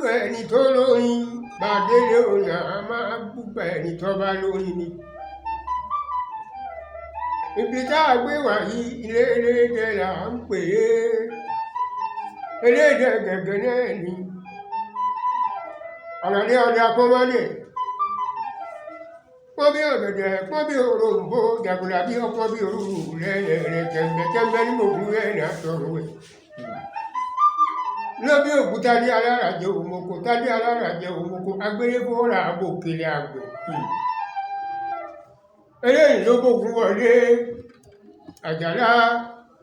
lọ́dọ̀ ẹni tó lórin bàdélé orin, a máa gbúgbà ẹni tó bá lórin ni. Ibi tá a gbé wà yìí, ilé elédè là ń pè é, elédè gẹ̀gẹ̀ náà ni. Ọ̀rọ̀lẹ́ ọdẹ akọ́mọ́lé pọ́n bí ọ̀gẹ̀dẹ̀, pọ́n bí òrombó, jàgùlà bí ọpọ́n bí òrùrù lẹ́yìn rẹ̀, tẹ̀m̀bẹ̀tẹ̀m̀bẹ̀ ní mògùn rẹ̀ ní àtọ̀rọ̀ ẹ̀. Lóbi òkúta ní alárajẹ òmòkò, tádé alárajẹ òmòkò, agbélébóra àbòkèlè àgbẹ̀. Eléyìí ló bógun wọlé àjàlá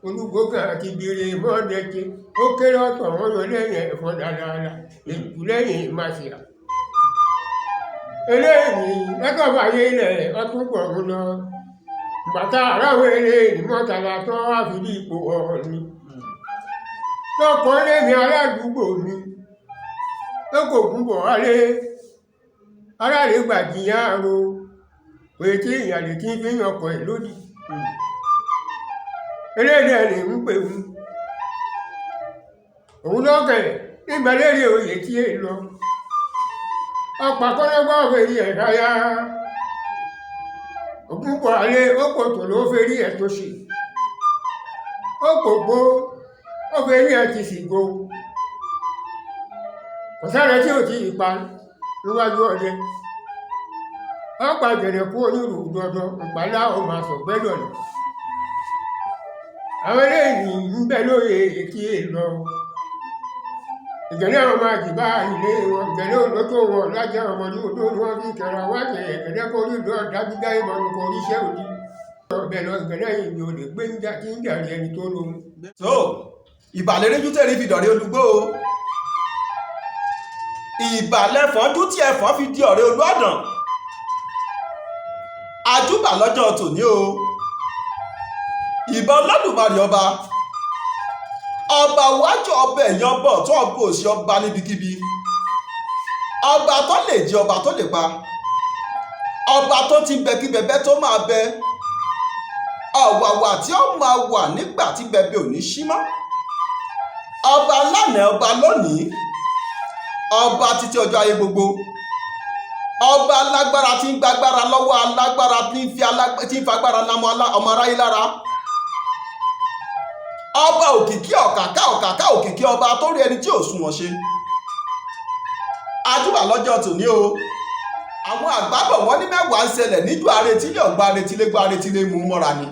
olúgbókàn àti bèrè mọ́dẹ̀tẹ̀ ó kéré ọ̀tọ̀ wọn yọ lẹ́yìn ẹ̀fọn dáadáa èkú lẹ́yìn màsíà. Eléyìí lẹ́kọ̀ọ́fàyé ilẹ̀ ọtún gbọ̀rún lọ. Bàtà aráwọ̀ eléyìí mọ́tàlá tó wá fi bí ipò ọ̀ọ́ni. Lọ́kọ̀ lémi aládùúgbò mi lókò gúnbọ̀ wálé aráàlú gbàjìyàn ro òye tí ìyàlè tí ń fi yan ọkọ̀ ẹ̀ lódì. Eléyìí ẹ̀ lè ń pè ń òun lọ́kẹ̀ nígbà lérí oyè tí è lọ ọ̀pá kọ́lọ́gbọ́ fèrè ẹ̀ ráyá ògúnbọ̀ alẹ́ ó pò tó ló fèrè ẹ̀ tó ṣe ó pò gbó ó fèrè ẹ̀ ti sì gbó. Kò sáré tí ò tí ì pa níwájú ọdẹ. Ọ̀pá gẹ̀rẹ̀ kú onírú dandan ìpàlà ó máa sọ gbẹ́dọ̀ ni. Àwọn eléyìí ń bẹ lóye ètí è lọ. Ìgẹ̀lẹ́ ọmọ àjìbá ilé wọn, ìgẹ̀lẹ́ olótó wọn lájẹ́ ọmọdé odó ni wọ́n fi kẹra wájẹ ìgẹ̀lẹ́ kó rí lọ dájúdá ìbọn kò ríṣẹ́ òdì. Ọbẹ̀ lọ ìgẹ̀lẹ́ yìí ò lè gbé ń jà tí ń jàre ẹni tó lóhun. So ìbàlẹ̀ réjú tẹ̀rí fi dọ̀rẹ́ olùgbò o, ìbàlẹ̀ fọ́njú tí ẹ̀fọ́n fi di ọ̀rẹ́ olú ọ̀dàn. Àjúbà lọ́jọ́ tòní o, ìbà Olódùmarè ọba ọba wájú ọba ẹ̀yìn ọba ọ̀tún ọba òsì ọba níbikíbi, ọba tó lè jẹ ọba tó lè pa, ọba tó ti bẹ kí bẹbẹ tó máa bẹ, ọ̀wàwà tí ó máa wà nígbà tí bẹbẹ ò ní sí mọ́, ọba lánàá ọba lónìí, ọba títí ọjọ́ ayé gbogbo, ọba alágbára tí ń gbàgbára lọ́wọ́ alágbára tí ń fi agbára lámọ ọmọ aráyé lára, ọba òkìkí ọ̀kàká ọ̀kàká òkìkí ọba tó rí ẹni tí ò sunwọ̀n ṣe. Àjúbà lọ́jọ́ tòní o. Àwọn àgbábọ̀ wọn ní mẹ́wàá ń ṣẹlẹ̀ níjọ́ aretílé ọ̀gbà aretílé gbọ́ aretílé mú mọ́ra ni.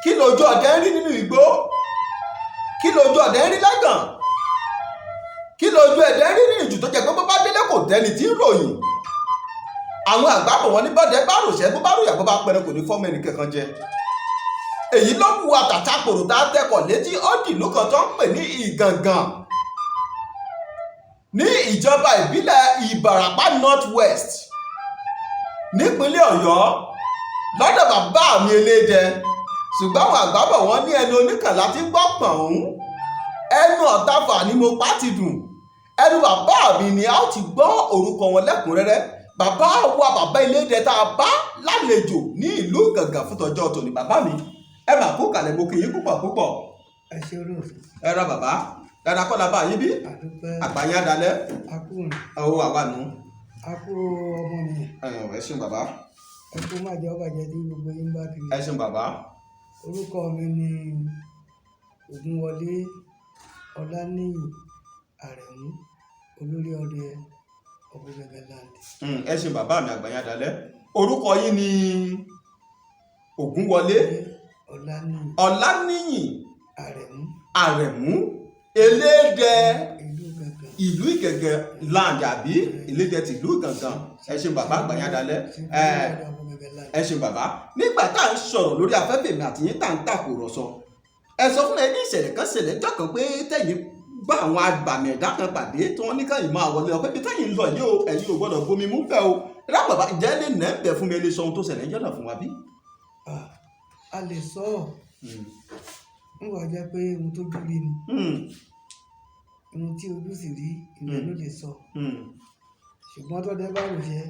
Kí lójú ọdẹ ń rí nínú igbó? Kí lójú ọdẹ ń rí lágàn? Kí lójú ẹdẹ ń rí nínú ìjù tó jẹ́ pé bó bá délé kò dẹni tí ń ròyìn? Àwọn àgbábọ̀ wọn ní bọ́dẹ bá ròṣẹ́ bó bá ròyà bó bá pẹrẹ kò ní fọ́mọ ẹnì kankan jẹ. Èyí ló mú wa tàtàkùrù tá a tẹkọ̀ létí ó dìlú kan tó ń pè ní Ìgàngàn ní ìjọba ìbílẹ̀ Ìbàràpá North West nípínlẹ̀ Ọ̀yọ́ lọ́dọ̀ bàbá mi elédẹ. Ṣùgbọ́n àwọn àgbábọ̀ wọn ní ẹnu oníkànlá tí ń gbọ́ pọ̀n ẹnu ọ̀tàfà ni mo pa ti dùn. Ẹnu bàbá mi ni a ó ti gbọ́ orúkọ wọn lẹ́kùnrẹ́rẹ́. Bàbá wa bàbá elédẹ tá a bá lálejò ní ìlú Ìgàngàn fún tọjọ́ tòní. Bàbá mi, ẹ mà kú kàlẹ̀, mo kì í púpọ̀ púpọ̀. Ẹ ṣe olóòtú. Ẹ ra bàbá dáadáa kọ́ la bá yín bí. Àdúpẹ́. Àgbáyé adalẹ́. Akú. Ọwọ́ àwa nù. Akú ọmọ mi. Ẹ ṣeun bàbá. Ẹ kú má jẹ́ ọbàjẹ́ tí gbogbo yín bá kiri. Ẹ ṣeun bàbá. Orúkọ mi ni Ògúnwọlé Ọláníyì Àrẹ̀mú, olórí ọdẹ Ọ̀bọ̀gẹ̀gẹ̀ land. Ẹ ṣeun bàbá mi, àgbáyé adalẹ́. Orúkọ yín ni Ògúnwọlé Ọláníyì Ọláníyì Àrẹ̀mú. Àrẹ̀mú elédè ìlú Ìgàngàn. Ìlú Ìgàngàn land àbí elédè tìlú Ìgàngàn. Ẹ ṣeun bàbá, àgbáyé adalẹ́. Olórí ọdẹ Ọ̀bọ̀gẹ̀gẹ̀ land. Ẹ ṣeun bàbá. Nígbà tá à ń sọ̀rọ̀ lórí afẹ́fẹ́ mi àti yín tá à ń tàkùrọ̀sọ, ẹ sọ fún ẹ ní ìṣẹ̀lẹ̀ kan ṣẹlẹ̀ níjọ́ kan pé tẹ̀yìn bá àwọn àgbàmì ẹ̀dá kan pàdé tí wọ́n ní káyìn máa wọlé lọ pé bí tẹ̀yìn ń lọ yìí o, ẹ̀yin ò gbọ́dọ̀ bomi mú bẹ́ẹ̀ o. Rá bàbá, ǹjẹ́ lè nà ẹ́ bẹ̀ fún mi, ẹ lè sọ ohun tó ṣẹlẹ̀ níjọ́ náà fún wa bí? A lè sọ ọ́, nígbà jẹ́ pé ohun tó jú rí ni, ohun tí ojú sì rí ìyẹn ló lè sọ. Ṣùgbọ́n tọ́dẹ bá ròṣẹ́,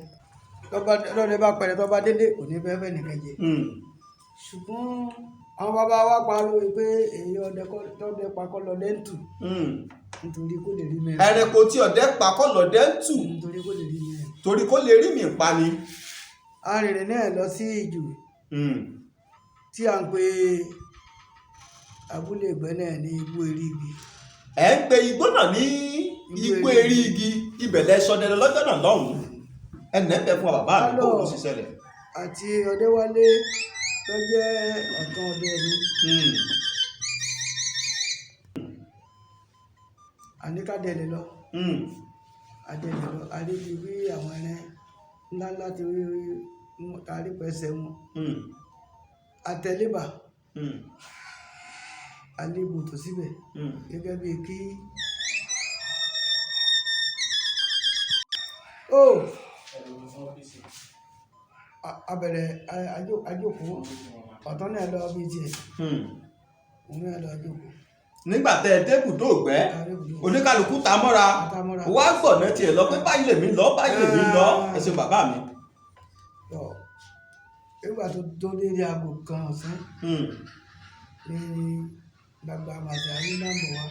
tọ́dẹ bá pẹrẹ, tọ́ bá délé kò ní fẹ́ fẹ́ nìkan jẹ. Ṣùgbọ́n àwọn bàbá wa pariwo pé èyí ọdẹ tọ́dẹ pa kọ́ lọdẹ ń tù. Nítorí kó lè rí mẹ́rin. Ẹranko tí ọdẹ pa kọ́ lọ́dẹ ń tù. Nítorí kó lè rí mẹ́rin. Torí kó lè rí mi pa ni. Arìnrìn náà lọ sí Ìjù tí à ń pè abúlé ìgbẹ́ náà ní igbó erigi. Ẹ̀ ń pe igbó náà ní igbó eré igi, ibẹ̀ lẹ sọdẹ lọ lọ́jọ́ náà lọ́hùn-ún. Ẹnà ẹ̀ bẹ̀ fún wa bàbá mi, kó o sì ṣẹlẹ̀. Àti Ọdẹ́wálé tó jẹ́ ọ̀tán ọdẹ mi. Àníkàdẹ̀lẹ̀ lọ. Adẹ̀lẹ̀ lọ, aríbi wí àwọn ẹran ńláńlá ti rí rí pẹ̀sẹ̀ wọn. Àtẹ̀lébà àlebò tó síbẹ̀ gẹ́gẹ́ bíi kí. Ó abẹ̀rẹ̀ àjókòó, ọ̀tán náà lọ bí tiẹ̀, òun náà lọ jókòó. Nígbà tẹ ẹ débùdó ògbẹ́, oníkálukú ta mọ́ra, Ta mọ́ra. wá gbọ̀nà tiẹ̀ lọ pé báyìí lèmi lọ, báyìí lèmi lọ. Ẹ ṣeun bàbá mi. Tọ́ nígbà tó tó dédé aago 1 ọ̀sán ní gbàgbà màtí ayé náà ń bọ̀ wá.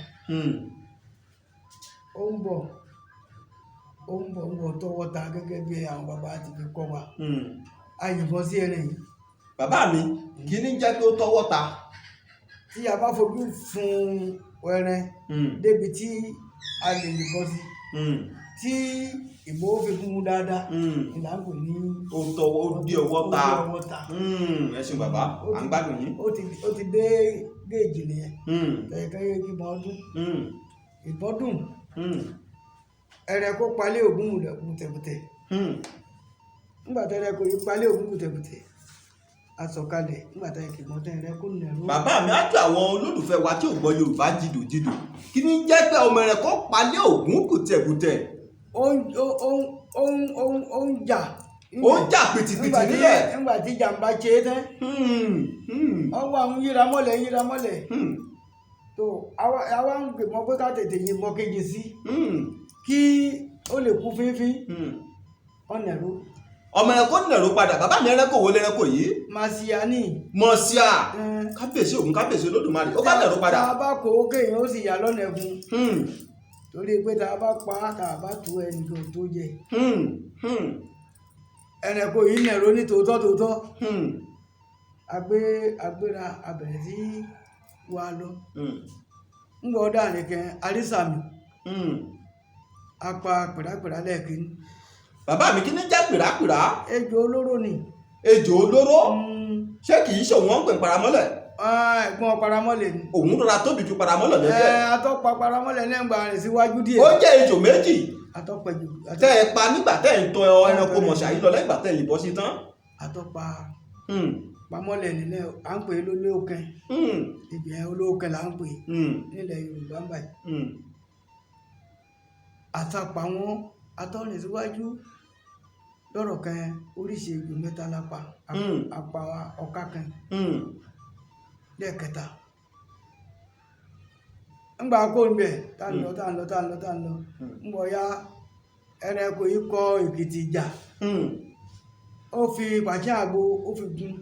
Ó ń bọ̀, ó ń bọ̀, ń bọ̀ tọwọ́ ta gẹ́gẹ́ bí àwọn bàbá ti fi kọ́ wa. A yìnbọn sí ẹran yìí. Bàbá mi, kí ni jẹ́ kí ó tọwọ́ ta? Tí a bá fojú fún ẹran débi tí a lè yìnbọn sí, tí ìbò fi kún un dáadáa, ìlà ń pè ní Ó tọwọ́, ó dé ọwọ́ ta. Ó dé ọwọ́ ta. Ẹ ṣeun bàbá, à ń gbádùn yín. Ó ti dé géèjì nìyẹn. Kẹ̀kẹ́ ìbọn ọdún. Ìbọn dùn. Ẹran kó palẹ̀ ògún kùtẹ̀kùtẹ̀. Nígbà tí ẹran kò yí palẹ̀ ògún kùtẹ̀kùtẹ̀, a sọ̀kalẹ̀. Nígbà tí ẹran kò tẹ̀, ẹran kò nẹ̀rú. Bàbá mi, á jọ àwọn olólùfẹ́ wa tí ò gbọ́ Yorùbá jìdòjìdò, kí ni jẹ́ pé ọmọ ẹran kó palẹ̀ ògún kùtẹ̀kùtẹ̀? Ó ń jà. Ó ń jà pìtìpìtì nílẹ̀. Nígbà tí jàǹbá ṣe é tán, ọwọ́ àwọn yíra mọ́lẹ̀, yíra mọ́lẹ̀. Tó àwa ń gbìmọ̀ pé ká tètè yìnbọn kejì sí kí ó lè kú fínfín. Ọ̀nà ẹ̀rọ. Ọmọ ẹranko nẹ̀rọ padà. Bàbá mi, ẹranko wo lẹranko yìí? Màsíyánì. Mọ̀síà, kábíyèsí Ògún, kábíyèsí Olódùmarè, ó bá nẹ̀rọ padà. Tá a bá kó kéèyàn ó sì yà lọ́nà ẹ̀fun. Torí pé tá a bá pa á, tá a bá tu ẹnìkan tó jẹ. Ẹranko yìí nẹ̀rọ ní tòótọ́ tòótọ́. Agbéra, abẹ̀rẹ̀ sí wa lọ. Ń gbọ́ dáàrin kan arísàmì. Apá pìràpìrà lẹ́ẹ̀kínní. Bàbá mi, kí ni jẹ́ pìràpìrà? Ejò olóró ni. Ejò olóró, ṣé kìí ṣe òun ń pè paramọ́lẹ̀? Ẹ̀gbọ́n paramọ́lẹ̀ ni. Òun rọra tóbi ju paramọ́lẹ̀ lẹ́jẹ̀. Atọ́pa paramọ́lẹ̀ náà ń gba rìn síwájú díẹ̀. Ó jẹ́ ejò méjì Atọ́pa ejò. tẹ́ ẹ pa nígbà tẹ́ ẹ ń tọ ẹranko mọ̀ṣá yìí lọ lẹ́yìn ìgbà tẹ́ ẹ yìnbọn sí tán. Atọ́pa pamọ́lẹ̀ nílẹ̀ à ń pè é lólóòkẹ́. Ìgbẹ́ olóòkẹ́ là ń pè é nílẹ̀ Yorùbá ń báyìí. Àtàpà wọn atọ́rìn síwájú lọ́rọ̀ kan, oríṣi ejò mẹ́ta la pa. Apá ọ̀ka kan lẹ́ẹ̀kẹta. Ńgbà kó ń bẹ̀ tá ń lọ, tá ń lọ, tá ń lọ, tá ń lọ. Ń bọ̀ ya ẹranko yìí kọ Èkìtì ìjà. Ó fi pàṣẹ àgbo, ó fi gun.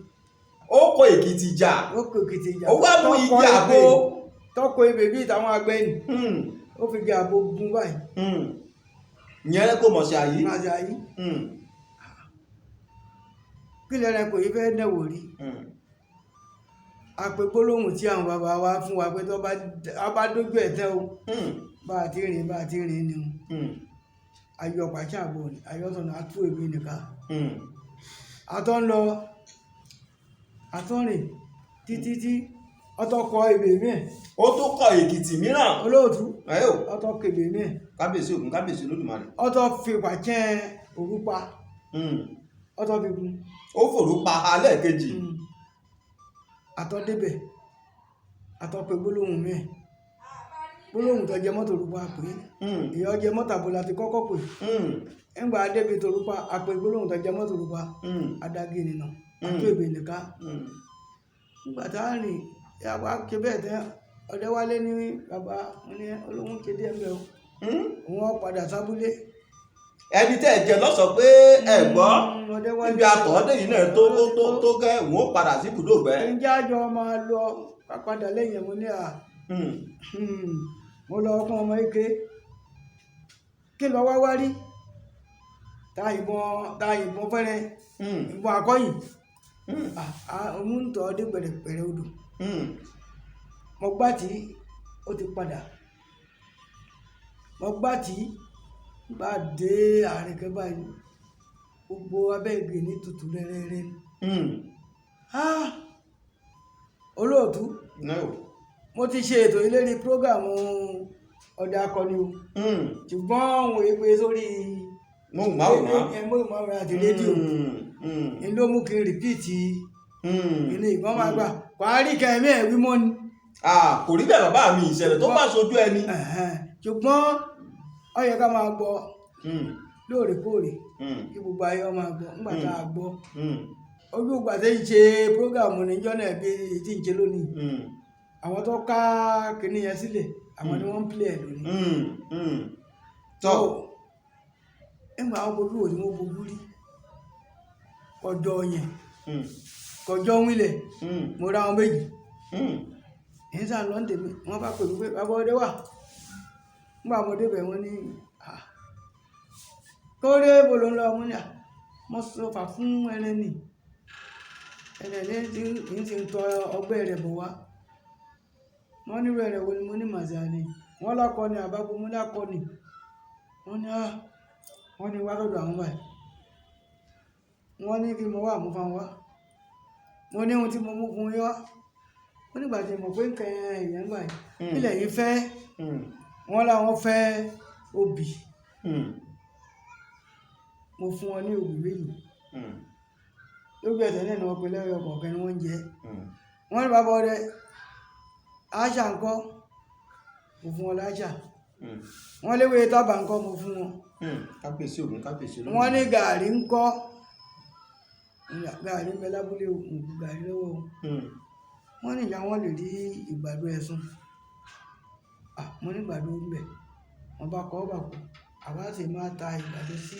Ó kọ Èkìtì ìjà. Ó kọ Èkìtì ìjà. Ó wá mú igi àgbo. Tọkọ ebè bíi tàwọn àgbẹ̀ nì. Ó fi igi àgbo gun báyìí. Ìyẹn ẹranko mọ̀ṣá yìí. Mọ̀ṣá yìí. Kí lẹ́ranko yìí fẹ́ dẹ̀wò rí? Àpè gbólóhùn tí àwọn bàbá wa fún wa pé tó bá dójú ẹ̀ tẹ́ o. Bá a ti rìn, bá a ti rìn ni o. Ayọ̀ pàṣẹ àgbo ni, ayọ̀ sọ̀nà atú èmi nìkan. Atọ́ ń lọ, atọ́ rìn títí tí ọtọ́ kọ ebè mìíràn. Ó tó kọ Èkìtì mìíràn. Olóòtú. Ẹ o. Ọtọ́ kọ ebè mìíràn. Kábíyèsí Ògún, kábíyèsí Olódùmarè. Ọtọ́ fi pàṣẹ òru pa. Ọtọ́ fi gun. Ó fòrú pa alẹ́ kejì. Atọ́ débẹ̀, atọ́ pe gbólóhùn mìíràn. Gbólóhùn tó jẹ mọ́tò òru pa pé. Ìyá jẹ mọ́tò àbò láti kọ́kọ́ pè. Ńgbà débi tòru pa, àpè gbólóhùn tó jẹ mọ́tò òru pa. Adágé nìna, àtó èbè nìka. Ńgbà tá a rìn, ìyàwó ké bẹ́ẹ̀ tẹ́, Ọdẹ́wálé ní bàbá ní olóhùn kéde ẹ̀mbẹ̀ o. Òun ó padà sábúlé. Ẹni tẹ́ ẹ jẹ lọ́sọ̀ pé ẹ gbọ́ Ọdẹ́wálé. níbi àtọ̀ọ́dẹ yìí náà tó tó tó gẹ́, òun ó padà sí ibùdó ìgbẹ́. Ǹjẹ́ àjọ máa lọ padà lẹ́yìn ẹ̀mú ní à. Mo lọ ọkàn ọmọ eke kí lọ wá wá rí ta ìbọn, ta ìbọn fẹ́rẹ̀, ìbọn akọ́yìn. Òun ń tọ́ dé pẹ̀rẹ̀pẹ̀rẹ̀ odò. Mo gbá tí ó ti padà, mo gbá tí bá dé àárín kan báyìí, gbogbo abẹ́ igi ní tutù rẹ́rẹ́rẹ́ ni. Ah! Olóòtú, No. mo ti ṣe ètò ìlérí prógámù ọdẹ akọni o, ṣùgbọ́n òun èpè sórí Móhùnmáwòrán. Móhùnmáwòrán àti rédíò ní ló mú kí n rìpíìtì ilé ìbọn máa gbà kwari kẹmí ẹ̀ wí mọ́ ni. Ah, kò rí bẹ́ẹ̀ bàbá mi, ìṣẹ̀lẹ̀ tó bá ṣojú ẹni. Ẹ̀hẹ́n. Ṣùgbọ́n ó yẹ ká máa gbọ́ lóòrèkóòrè, kí gbogbo ayé ó máa gbọ́ nígbà tá a gbọ́. Ojú ìgbà tí ń ṣe prógámù níjọ́ náà bí èyí tí ń ṣe lónìí, àwọn tó ká kinní yẹn sílẹ̀, àwọn ni wọ́n ń play ẹ̀ lónìí. Tọ́. Nígbà àwọn bojú wò ni wọ́n bojú rí kọjọ yẹn, kọjọ wílẹ̀. Mo ra àwọn méjì. Èyí sá lọ ń tèmi, wọ́n bá pè mí pé bàbá ọdẹ wà. Nígbà mo débẹ̀, wọ́n ní, "Ah, kódé bo ló ń lọ?" Mo ní, "À, mo sọ fà fún ẹlẹ́nì ẹlẹ́ni tí ń ti ń tọ ọgbẹ́ rẹ̀ bọ̀ wá." Wọ́n ní rẹ̀ wo ni? Mo ní màsà ni. Wọ́n lákọ ni àbábo. Mo lákọ ni. Wọ́n ní, "Ah." Wọ́n ní wá lọ́dọ̀ àwọn báyìí. Wọ́n ní kí mo wá mú fún wa. Mo ní ohun tí mo mú fún yín wá. Wọ́n nígbà tí mo pé nǹkan èèyàn gbà yìí, ilẹ̀ yìí fẹ́. Wọ́n láwọn fẹ́ obì. Mo fún wọn ní obì méjì. Lójú ẹsẹ̀ náà ni wọ́n pe lẹ́yọ kọ̀ọ̀kan ni wọ́n ń jẹ. Wọ́n ní bàbá ọdẹ, àṣà ńkọ́? Mo fún wọn láṣà. Wọ́n léwé tábà ńkọ́? Mo fún wọn. Kábíyèsí Ògún, kábíyèsí Olódùmarè. Wọ́n ní gàrí ńkọ́? Gàrí ń bẹ lábúlé o, mo bu gàrí lọ́wọ́ o. Wọ́n ní ìyá wọn lè rí ìgbàdo ẹ̀sùn. Ah, mo ní ìgbàdo ń bẹ. Wọ́n bá kọ́ bà kú, àwa sì máa ta ìgbàdo sí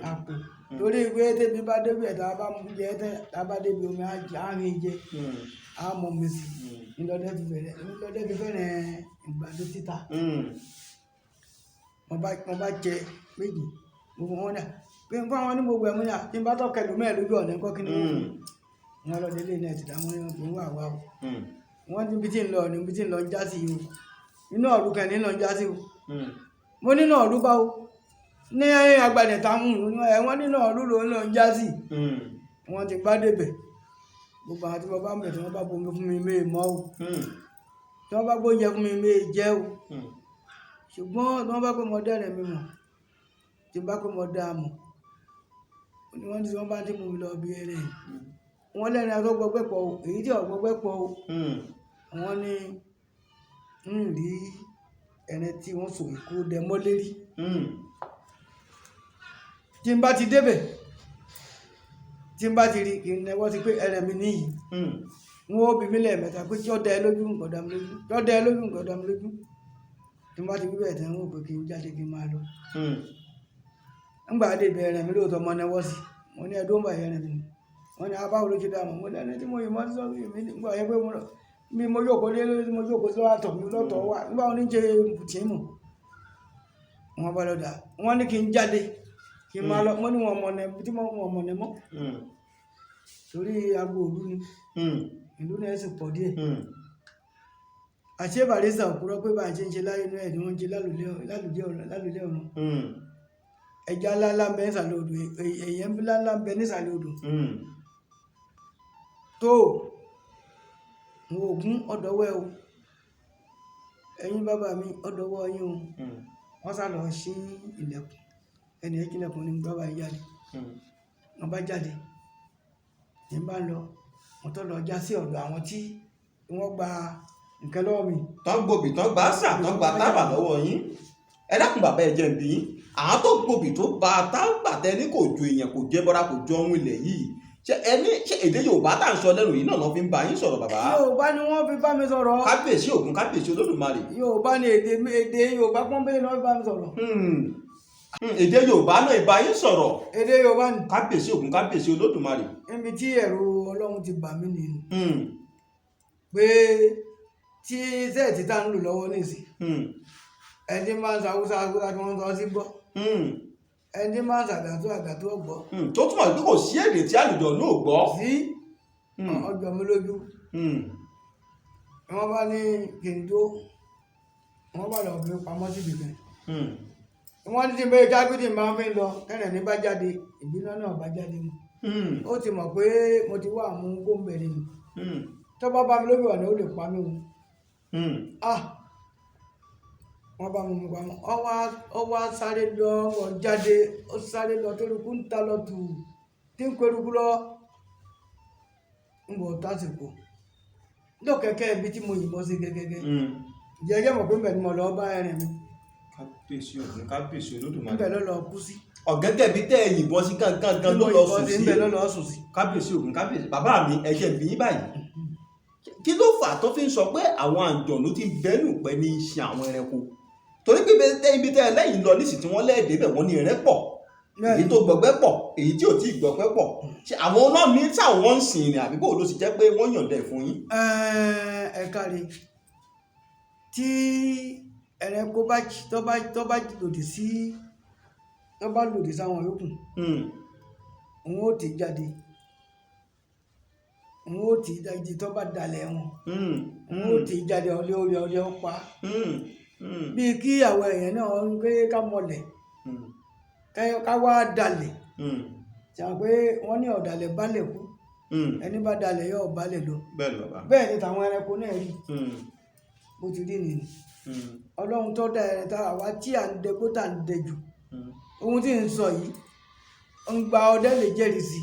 àpò, torí pé tẹ́bi bá débi ẹ̀, tá a bá mú jẹ tẹ́, tá a bá débi omi á rìn jẹ, á mọ omi sí. Ńlọdẹ fi fẹ́rẹ̀ ìgbàdo títa. Mo bá jẹ méjì, mo fún wọn náà pé n fún àwọn ní gbogbo ẹ̀. Mo ní à tí n bá tọ́ kẹlù mẹ́ẹ̀ lójú ọ̀nà ńkọ́, kí ni wọ́n fún wọn lọ́dẹ ilé náà ti dá wọn ní wọn wà wá o. Wọ́n ní ibi tí ń lọ ní ibi tí ń lọ ń já sí o, inú ọ̀rú kan ní lọ ń já sí o. Mo nínú ọ̀rú báwo ní agbadẹ̀ táwọn ẹ̀ wọ́n nínú ọ̀rú ló ń lọ ń já sí. Wọ́n ti bá débẹ̀, gbogbo àwọn tí wọ́n bá ń bẹ̀, tí wọ́n bá bomi fún mi, méè mọ́ o. Tí wọ́n bá gbóúnjẹ fún mi, méè jẹ́ o. Ṣùgbọ́n tí wọ́n bá pé mo dẹ́rẹ̀ mi mọ̀, tí n bá pé mo dá a mọ̀ ni, wọ́n ní tí wọ́n bá ti mú mi lọ bí ẹrẹ̀ yìí, wọ́n lẹ́nu tó gbọgbẹ́ pọ̀ o, èyí tí ò gbọgbẹ́ pọ̀ o. Wọ́n ní ń rí ẹni tí wọ́n sọ ìkó dẹ mọ́ lérí. Tí n bá ti débẹ̀, tí n bá ti rí kí n nẹwọ́ sí pé ẹrẹ̀ mi níyì, wọ́n ó bi mí lẹ́ẹ̀mẹ́ta pé tí ó dá ẹ lójú, nǹkan dá mi lójú, tí ó dá ẹ lójú, nǹkan dá mi lójú. Tí n bá ti wí bẹ́ẹ̀ tán, wọ́n ó pé kí n jáde, kí n máa lọ. Ńgbà dé ibi ẹrẹ̀ mi lóòótọ́, mo nẹwọ́ sí, mo ní ẹdún bá ẹrẹ̀ mi ni. Wọ́n ní abáwo ló ṣe dá mọ̀? Mo lẹ́ni tí mo yìí mọ́ sọ mi nígbà yẹn pé mo lọ bí mo jókòó lé lórí, mo jókòó sí àtọ̀ mi lọ́tọ̀ wà nígbà wọn ní ṣe tì í mọ̀. Wọ́n bá lọ dà, wọ́n ní kí n jáde kí n máa lọ. Mo ní wọn mọ̀ ní tí mo mọ̀ ní mọ́, torí aago òru ni, ìlú náà sì pọ̀ díẹ̀. Àṣé Barrister òpùrọ́ pé bá a ṣe ń ṣe láyé inú ẹ̀ ni wọ́n ń ṣe lálùlé ọ̀run. Ẹja ńláńlá ń bẹ nísàlẹ̀ odò, èèyàn ńláńlá ń bẹ nísàlẹ̀ odò. Tó mo ògún ọ̀dọ́wẹ́ o, ẹ̀yin bàbá mi, ọ̀dọ́wọ́ yín o. Wọ́n sá lọ sí ilẹ̀kùn, ẹnì yẹn kílẹ̀kùn ní bàbá yìí jáde. Wọ́n bá jáde ní bá ń lọ, wọ́n tó lọ já sí ọ̀dọ̀ àwọn tí wọ́n gba nǹkan lọ́wọ́ mi. Tán gbòbì, tán gba àṣà, tán gba tábà lọ́wọ́ yín. Ẹ dákun bàbá, ẹ jẹ́ n bi yín, àwọn tó gbòbì tó ba tábà tẹ ní kò ju èèyàn, kò jẹ́ bọ́ra, kò jọ ohun ilẹ̀ yìí, ṣé ẹni ṣé èdè Yorùbá tá à ń sọ lẹ́nu yìí náà lọ́ fi ń bá yín sọ̀rọ̀, bàbá? Yorùbá ni wọ́n fi bá mi sọ̀rọ̀. Kábíyèsí Ògún, kábíyèsí Olódùmarè. Yorùbá ni èdè Yorùbá pọ́nbélé ni wọ́n fi bá mi sọ̀rọ̀. Èdè Yorùbá náà ìbá yín sọ̀rọ̀? Èdè Yorùbá ni. Kábíyèsí Ògún, kábíyèsí Olódùmarè. Níbi tí ẹ̀rù Ọlọ́run ti bà mí nìyí pé Tí sẹ́ẹ̀tì tá ń lò lọ́wọ́ nísìn, ẹni máa ń sa Haúsá, Haúsá tí wọ́n ń sọ sí gbọ́, ẹni máa ń sàgàtú, àgàtú ọ̀gbọ́. Tó túmọ̀ sí pé kò sí èdè tí àlùjọ̀nnú ò gbọ́. Sí ọjọ́ mi lójú. Wọ́n bá ní kí n dó, wọ́n bá lọ fi pamọ́ síbi kan. Wọ́n ní tí bẹ́ẹ̀ jágídí máa ń fi lọ kẹ́rẹ̀ ní bá jáde, ìbínú náà bá jáde mọ́. Ó ti mọ̀ pé mo ti wá àmú gómìnà ni. Tó bá bá mi lójú ọ̀nà, ó lè pa mí o. Ah, wọ́n bá mi mú pamọ́. Ó wá sáré lọ, ó jáde, ó sáré lọ toríkú ń ta lọ tù tí ń kó eruku lọ ń bọ̀ tásìkò lọ́kẹ̀kẹ́ ibi tí mo yìnbọn sí gẹ́gẹ́gẹ́. Jẹ́jẹ́ mọ̀ pé mbẹ̀ ni mo lọ bá ẹrin mi. Kábíyèsí Ògún, kábíyèsí Olódùmarè. Mbẹ̀ ló lọ kú sí. Ọ̀gẹ́gẹ́ bí tẹ́ ẹ yìnbọn sí gangan gan ló lọ sùn sí. Mbẹ̀ ló lọ sùn sí. Kábíyèsí Ògún, kábíyèsí. Bàbá mi, ẹ jẹ́ n bi yín báyìí, kí ló fà tó fi ń sọ pé àwọn àǹjọ̀nú ti bẹ́nu pẹ́ ní í ṣe àwọn ẹranko? Torí pé ibi tẹ́ ẹ lẹ́yìn lọ nísì tí wọ́n lẹ́ẹ̀dẹ́ bẹ̀, wọ́n ní ẹrẹ́ pọ̀, èyí tó gbọgbẹ́ pọ̀, èyí tí ò tí ì gbọgbẹ́ pọ̀. Ṣé àwọn ọlọ́mí táwọn ń sìn ni, àbí bó ló sì jẹ́ pé wọ́n yọ̀ǹda ẹ̀ fún yín? Ẹ káre. Tí ẹranko bá tó bá lòdì sí, tó bá lòdì sáwọn yòókù, òun ó ti jáde, òun ó ti jáde. Tó bá dalẹ̀ wọn, òun ó ti jáde, ọlẹ́ orí ọlẹ́ ó pa. Bíi kí àwọn èèyàn náà ń gbé ká mọlẹ̀, ká wá dalẹ̀, ṣe pé wọ́n ní ọ̀dàlẹ̀ balẹ̀ kú, ẹni bá dalẹ̀ yóò balẹ̀ lọ. Bẹ́ẹ̀ ni, bàbá. Bẹ́ẹ̀ ni tàwọn ẹranko náà rí. Bó ti rí nìyí. Ọlọ́run tó dá ẹran tá àwa tí à ń dẹgbó tá à ń dẹjù, ohun tí ń sọ yìí ń gba ọdẹ lè jẹ́rìí sí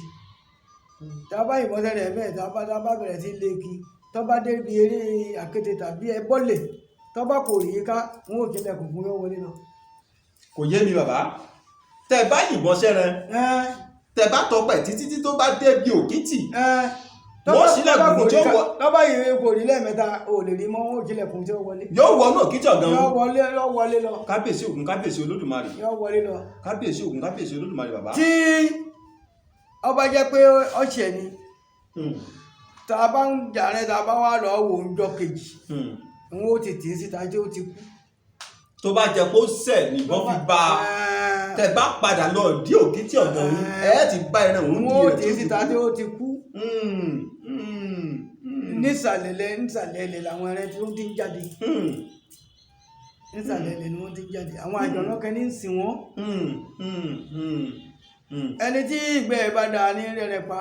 i. Tá a bá yìnbọn sẹ́rẹ̀ bẹ́ẹ̀, tá a bá bẹ̀rẹ̀ sí lé kí, tó bá débi eré àkété tàbí ẹbọ́lẹ̀, tó bá kò rí ká, wọn ò tilẹ̀kùn fún yọ wọlé lọ. Kò yé mi, bàbá. Tẹ́ bá yìnbọn sẹ́rẹ̀, tẹ́ bá tọpẹ̀ títí tí tó bá débi òkìtì, wọ́n ṣílẹ̀kùn fún tí ó wọ. Tó bá yìí kò rí lẹ́ẹ̀mẹ́ta, ò lè rí mọ́, wọn ò tilẹ̀kùn tí ó wọlé. Yóò wọnú òkìtì ọ̀gán. Yọ wọlé, yọ wọlé lọ. Kábíyèsí Ògún, kábíyèsí Olódùmarè. Yọ wọlé lọ. Kábíyèsí Ògún, kábíyèsí Olódùmarè, bàbá. Tí ọba jẹ́ pé ọ̀ṣẹ̀ ni, tá a bá ń jà rẹ, tá a bá wà lọ wò ń jọ kejì, wọn ó ti tì í síta tí ó ti kú. Tó bá jẹ́ pé ó ṣẹ̀ nìbọn fi bá a, tẹ́ bá padà lọ dí òkìtì ọ̀gán yín, ẹ ti bá ẹran òun wọn ó di tì í síta tí ó ti kú. Nísàlẹ̀ ilẹ̀ làwọn ẹran tí wọ́n ti ń jáde. Nísàlẹ̀ ilẹ̀ ni wọ́n ti ń jáde. Àwọn àjọ̀nà kan ní ń sìn wọ́n. Ẹni tí ìgbẹ́ ẹ̀ bá dáa ní rẹ̀rẹ̀ pa.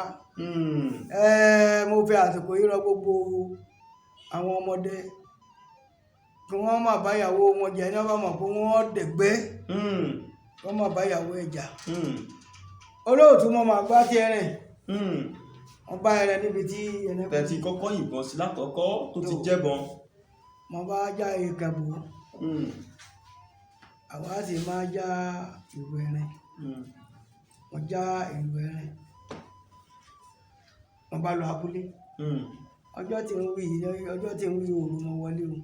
Mo fẹ́ àsìkò yìí rọ gbogbo àwọn ọmọdé kí wọ́n má bá ìyàwó wọn jẹ. Ní wọ́n bá mọ̀ pé wọ́n dẹ̀gbẹ́, wọ́n má bá ìyàwó ẹ̀ jà. Olóòtú, mọ́ máa gbá tí ẹrìn wọ́n bá ẹrẹ níbi tí ẹrẹ kú. Tẹ́ ti kọ́kọ́ yìnbọn sí lákọ̀ọ́kọ́ tó ti jẹ́bọn. Mo bá já ìkàbò, àwa sì máa já ìrù ẹrin. Wọ́n já ìrù ẹrin, wọ́n bá lọ abúlé. Ọjọ́ tí ń wí yìí, ọjọ́ tí ń wí, òru mo wọlé o.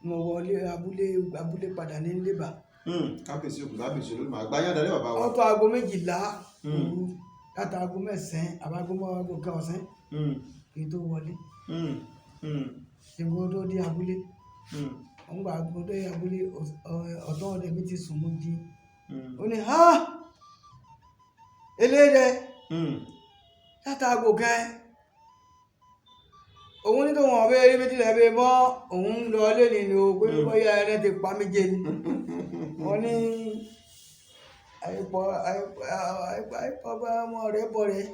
Mo wọlé abúlé, abúlé padà ní lébà. Kábíyèsí Ògún, kábíyèsí Olódùmarè, àgbáyé adarí, bàbá wa. Ó tó aago 12 òru, láti aago 9 àbáago mọ́ aago 1 ọ̀sán kí n tó wọlé. Kí n tó dé abúlé, wọ́n gbà mo dé abúlé, ọ̀tọ́ ọdẹ mi ti sùn, mo jí. Ó ní ha eléyẹ láti aago 1, òun ní tòun ọ̀bẹ eré méjìlá ẹbẹ mọ́, òun ń lọ lẹ́ni ni o, pé bóyá ẹrẹ ti pa mí jẹ ni. Wọ́n ní àìpọ̀ àìpọ̀ àìpọ̀ bá ọmọ rẹ̀ bọ̀ rẹ̀.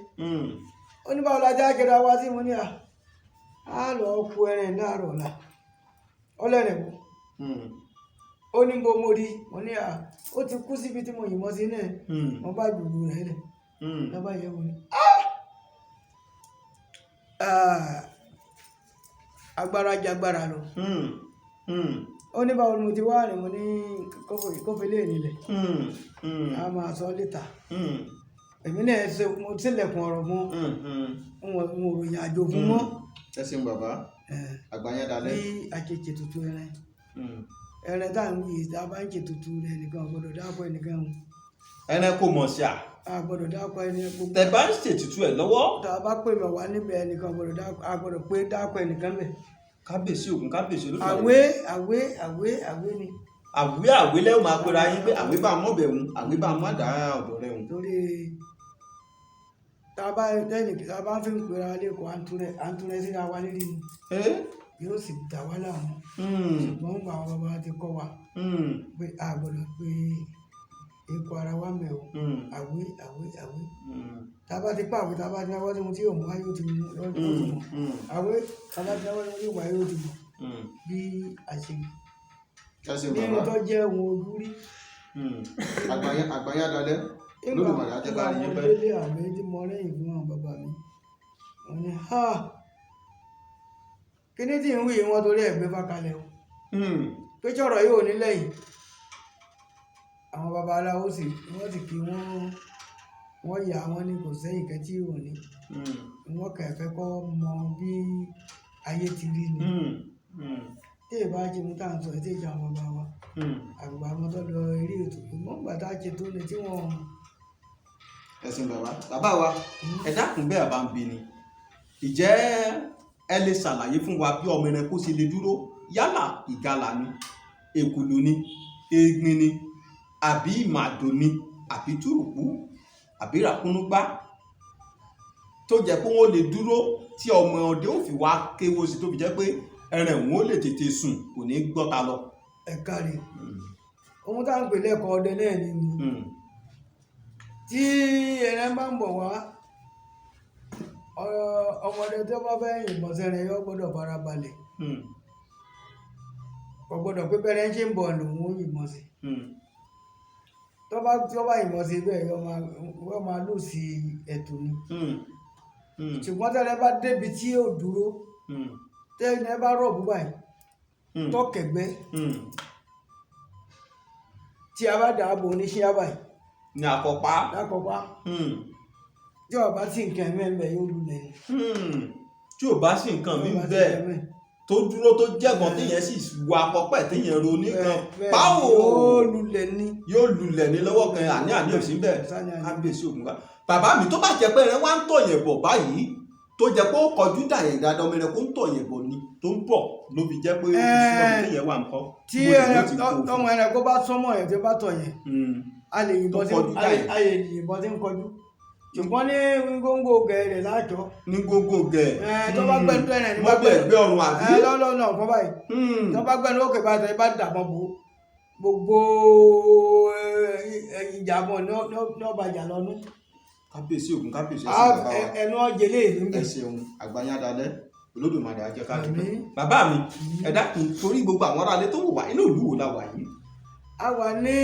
Ó ní báwo la já jẹra wá sí. Mo ní à á lọ ku ẹrin láàárọ̀ ọ̀la ọlẹ́rìn wò. Ó ní mo rí. Mo ní à ó ti kú síbi tí mo yìnbọn sí náà. Mo bá jùlù rẹ̀ lẹ̀ lọ́ba yẹ̀ wò ni, "Ah! Agbára jagbára lọ." Ó ní báwo ni mo ti wá rìn. Mo ní kófì lè nílẹ̀, a máa sọ létà. Èmi náà ṣe mo sílẹ̀kùn ọ̀rọ̀ mọ́, n ò ròyìn àjò fún mọ́. Ẹ ṣeun, bàbá, àgbáyé dalẹ̀. Bí a ṣe ṣètùtù ẹran, ẹran tá à ń wí yìí, tá a bá ń ṣètùtù rẹ̀ nìkan ò gbọ́dọ̀ dákọ̀ ẹnìkan o. Ẹran kò mọ̀ sí à. A gbọ́dọ̀ dákọ̀ ẹni gbogbo. Tẹ́ bá ń ṣètùtù ẹ̀ lọ́wọ́. Tá a bá pè mọ̀ wá níbẹ̀, ẹnìkan gbọ́dọ̀ dákọ̀, a gbọ́dọ̀ pé dákọ̀ ẹnìkan bẹ̀. Kábíyèsí Ògún, kábíyèsí Olódùmarè. Àwé, àwé, àwé, àwé ni. Àwé, àwé lẹ́wọ̀n máa pera yín pé àwé bá mọ̀bẹ̀ òun, àwé bá mọ̀ àdá ọ̀dọ̀ rẹ̀ òun. Torí tá a bá tẹ́nì tá a bá fi ń pera lẹ́kọ̀ọ́, à ń túnrẹ́ síra wa lérí ni, yóò sì dà wá láàmú. Ṣùgbọ́n gbà àwọn bàbá ti kọ́ wa pé a gbọ́dọ̀ pé ikọ̀ ara wa mẹ́ o. Àwé, àwé, àwé. Tá a bá ti pa àwé, tá a bá ti náwó tí mo ti yóò mú wáyé, ó ti mú, yóò ti mọ̀. Àwé, tá a bá ti náwó tí mo ti yóò wáyé, ó ti mọ̀ bí a ṣe Ẹ ṣeun nínú bàbá. tó jẹ́ ohun ojú rí. Àgbáyé adalẹ́. Nígbà Olódùmarè á jẹ́ ká rí nígbà yín mo pẹ́. délé àmì tí mo rẹ́yìn fún àwọn bàbá mi, wọ́n ní ha, kíní tí ń wí wọn torí ẹ̀ gbé fákalẹ̀ o, pé sọ̀rọ̀ yóò ní lẹ́yìn. Àwọn babaláwo sì wọ́n sì kí wọ́n, wọ́n yà wọ́n ní kò sẹ́yìn kẹ́tí ò ní. Wọ́n kàn fẹ́ kọ́ mọ bí ayé ti rí ni. Tí èèbá ṣe mú tá à ń sọ, tí ìjà àwọn bàbá wa àgbà wọn tó lọ eré ètò ìmọ̀ ìgbà tá a ṣe tó ni tí wọ́n. Ẹ ṣeun bàbá. Bàbá wa, ẹ dákun, bẹ́ẹ̀ bá ń bi ni, ìjẹ́ ẹ lè ṣàlàyé fún wa bí ọmọ ẹranko ṣe lè dúró, yálà ìgalà ni, èkùlù ni, egbin ni, àbí màdò ni, àbí túrùkú, àbí ràkúnúgbá, tó jẹ́ pé wọ́n lè dúró tí ọmọ ọdẹ ò fi wá kéwó sí, tó fi jẹ́ pé ẹran òun ó lè tètè sùn, kò ní gbọ́ta lọ. Ẹ káre. Ohun tá à ń pè lẹ́kọ̀ọ́ ọdẹ náà ni tí ẹran bá ń bọ̀ wá, ọmọdé tó bá fẹ́ yìnbọn sẹ́rin yóò gbọ́dọ̀ fara balẹ̀. Kò gbọ́dọ̀ pé bẹ́rẹ̀ ń ṣe ń bọ̀ lòun ó yìnbọn sí. Tó bá yìnbọn sí bẹ́ẹ̀, yóò máa lù sí ẹ̀tù ni. Ṣùgbọ́n tẹ́lẹ̀ bá débi tí yóò dúró, tẹ́lẹ̀ bá rọ̀bù báyìí, tọ́kẹ̀gbẹ́, tí a bá dàbò oníṣẹ́ báyìí Ní àkọ́pá. Lákọ̀ọ́pá, tí ó bá sí nǹkan mẹ́mbẹ̀, yóò lulẹ̀ ni. Tí ò bá sí nǹkan mi Tí ó bá sí bẹ́ẹ̀ nǹkan mẹ́. tó dúró, tó jẹ́gbọ́n, téèyàn sì wọ akọ́pẹ́, téèyàn ronú kan Bẹ́ẹ̀, páwò, yóò lulẹ̀ ni. Yóò lulẹ̀ ní lọ́wọ́ kan, àní àní ò sí bẹ́ẹ̀. Sáni àní. Kábíyèsí Ògún wa. Bàbá mi, tó bá jẹ́ pé ẹran wá ń tọ̀ yẹn bọ̀ báyìí, tó jẹ́ pé ó kọjú dà yẹn dáadáa, ọmọ ẹran kó ń tọ̀ yẹn bọ̀ ni tó ń bọ̀, ló fi jẹ́ pé ó fi súnmọ́ ibi téèyàn wà ńkọ́? Tí Mo lè ló ẹran ti kó o fún. tọmọ ẹranko bá súnmọ́ yẹn, tó bá tọ̀ yẹn, a lè yìnbọn Tó tí kọjú dà yẹn. a lè yìnbọn tí ń kọjú, ṣùgbọ́n ní góńgó gẹ̀ẹ́rẹ̀ láàjọ. Ní gógó gẹ̀. Tó bá gbẹnu tó ẹ̀rẹ̀ ní bá mọ́ bẹ́ẹ̀ gbé ọrùn àbí. Lọ́nà kan báyìí, tó bá gbẹnu òkè báyìí, tó bá dàbọ̀ bò gbogbo ìjàbọ̀ ní ọba ìjà lọ́nu. Kábíyèsí Ògún, kábíyèsí, ẹ ṣeun bàbá wa. Ẹnu ọjẹ lè ní Ẹ bẹ̀. ṣeun, àgbáyé adalẹ, Olódùmarè á jẹ́ ká dúpẹ́. Àmín. Bàbá mi, ẹ dákun, torí gbogbo àwọn aráalé tó wò wá, inú ìlú wo la wà yìí? A wà ní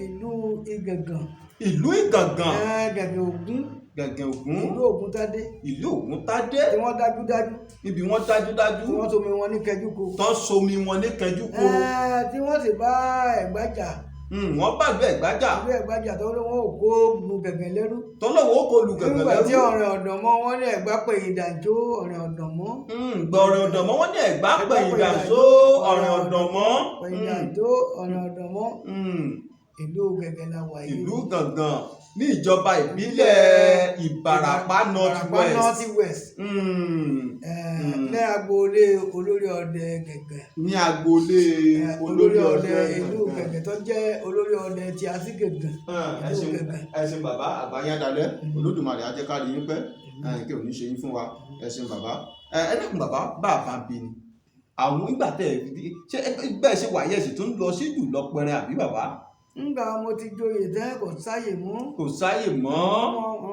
ìlú Ìgàngàn. Ìlú Ìgàngàn. Gàngàn Ògún. Gàngàn Ògún. Ìlú Ògúntádé. Ìlú Ògúntádé. Tí wọ́n dájú dájú. Níbi wọ́n dájú dájú. Tí wọ́n somi wọn ní kẹjúko. Tán somi wọn ní kẹjúko. Tí wọ́n sì bá Ẹ̀gbá jà. Wọ́n bàgbé Ẹ̀gbá jà. Ìlú Ẹ̀gbá jà tó ló wọn ò kó lu gẹ̀gẹ̀ lẹ́rú. Tọ́lọ́wọ́ ó kó lu gẹ̀gẹ̀ Nígbà tí lẹ́rú. ọ̀rẹ́ ọ̀dàn mọ́, wọ́n ní Ẹ̀gbá pè ìdàjó ọ̀rẹ́ ọ̀dàn mọ́. Gbọ̀rẹ̀ ọ̀dàn mọ́, wọ́n ní Ẹ̀gbá pè ìdàjó ọ̀rẹ́ ọ̀dàn mọ́. Pè ìdàjó ọ̀rẹ́ ọ̀dàn mọ́. Ìlú Gẹ̀gẹ̀ la wà yìí. Ìlú Gàngàn ní ìjọba ìbílẹ̀ Ìbàràpá North Ìbàràpá West. North West. Ní agboolé olórí ọdẹ Gẹ̀gẹ̀. Ní agboolé Olórí ọdẹ ìlú Gẹ̀gẹ̀ tó jẹ́ olórí ọdẹ tí a sí Gẹ̀gẹ̀. Ẹ Ìlú ṣeun. Gẹ̀gẹ̀. Ẹ ṣeun bàbá, àgbáyé adalẹ, Olódùmarè á jẹ́ ká rí yín pẹ́, kí ò ní ṣe yín fún wa. Ẹ ṣeun bàbá. Ẹ dákun bàbá, bàbá bí ni àwọn ìgbà tẹ ẹ ṣe bẹ́ẹ̀ ṣe wà yẹ sì tún lọ sí jù lọ pẹrẹ, àbí bàbá? Ńgbà mo ti joyè tẹ́, kò sáyè mọ́. Kò sáyè mọ́.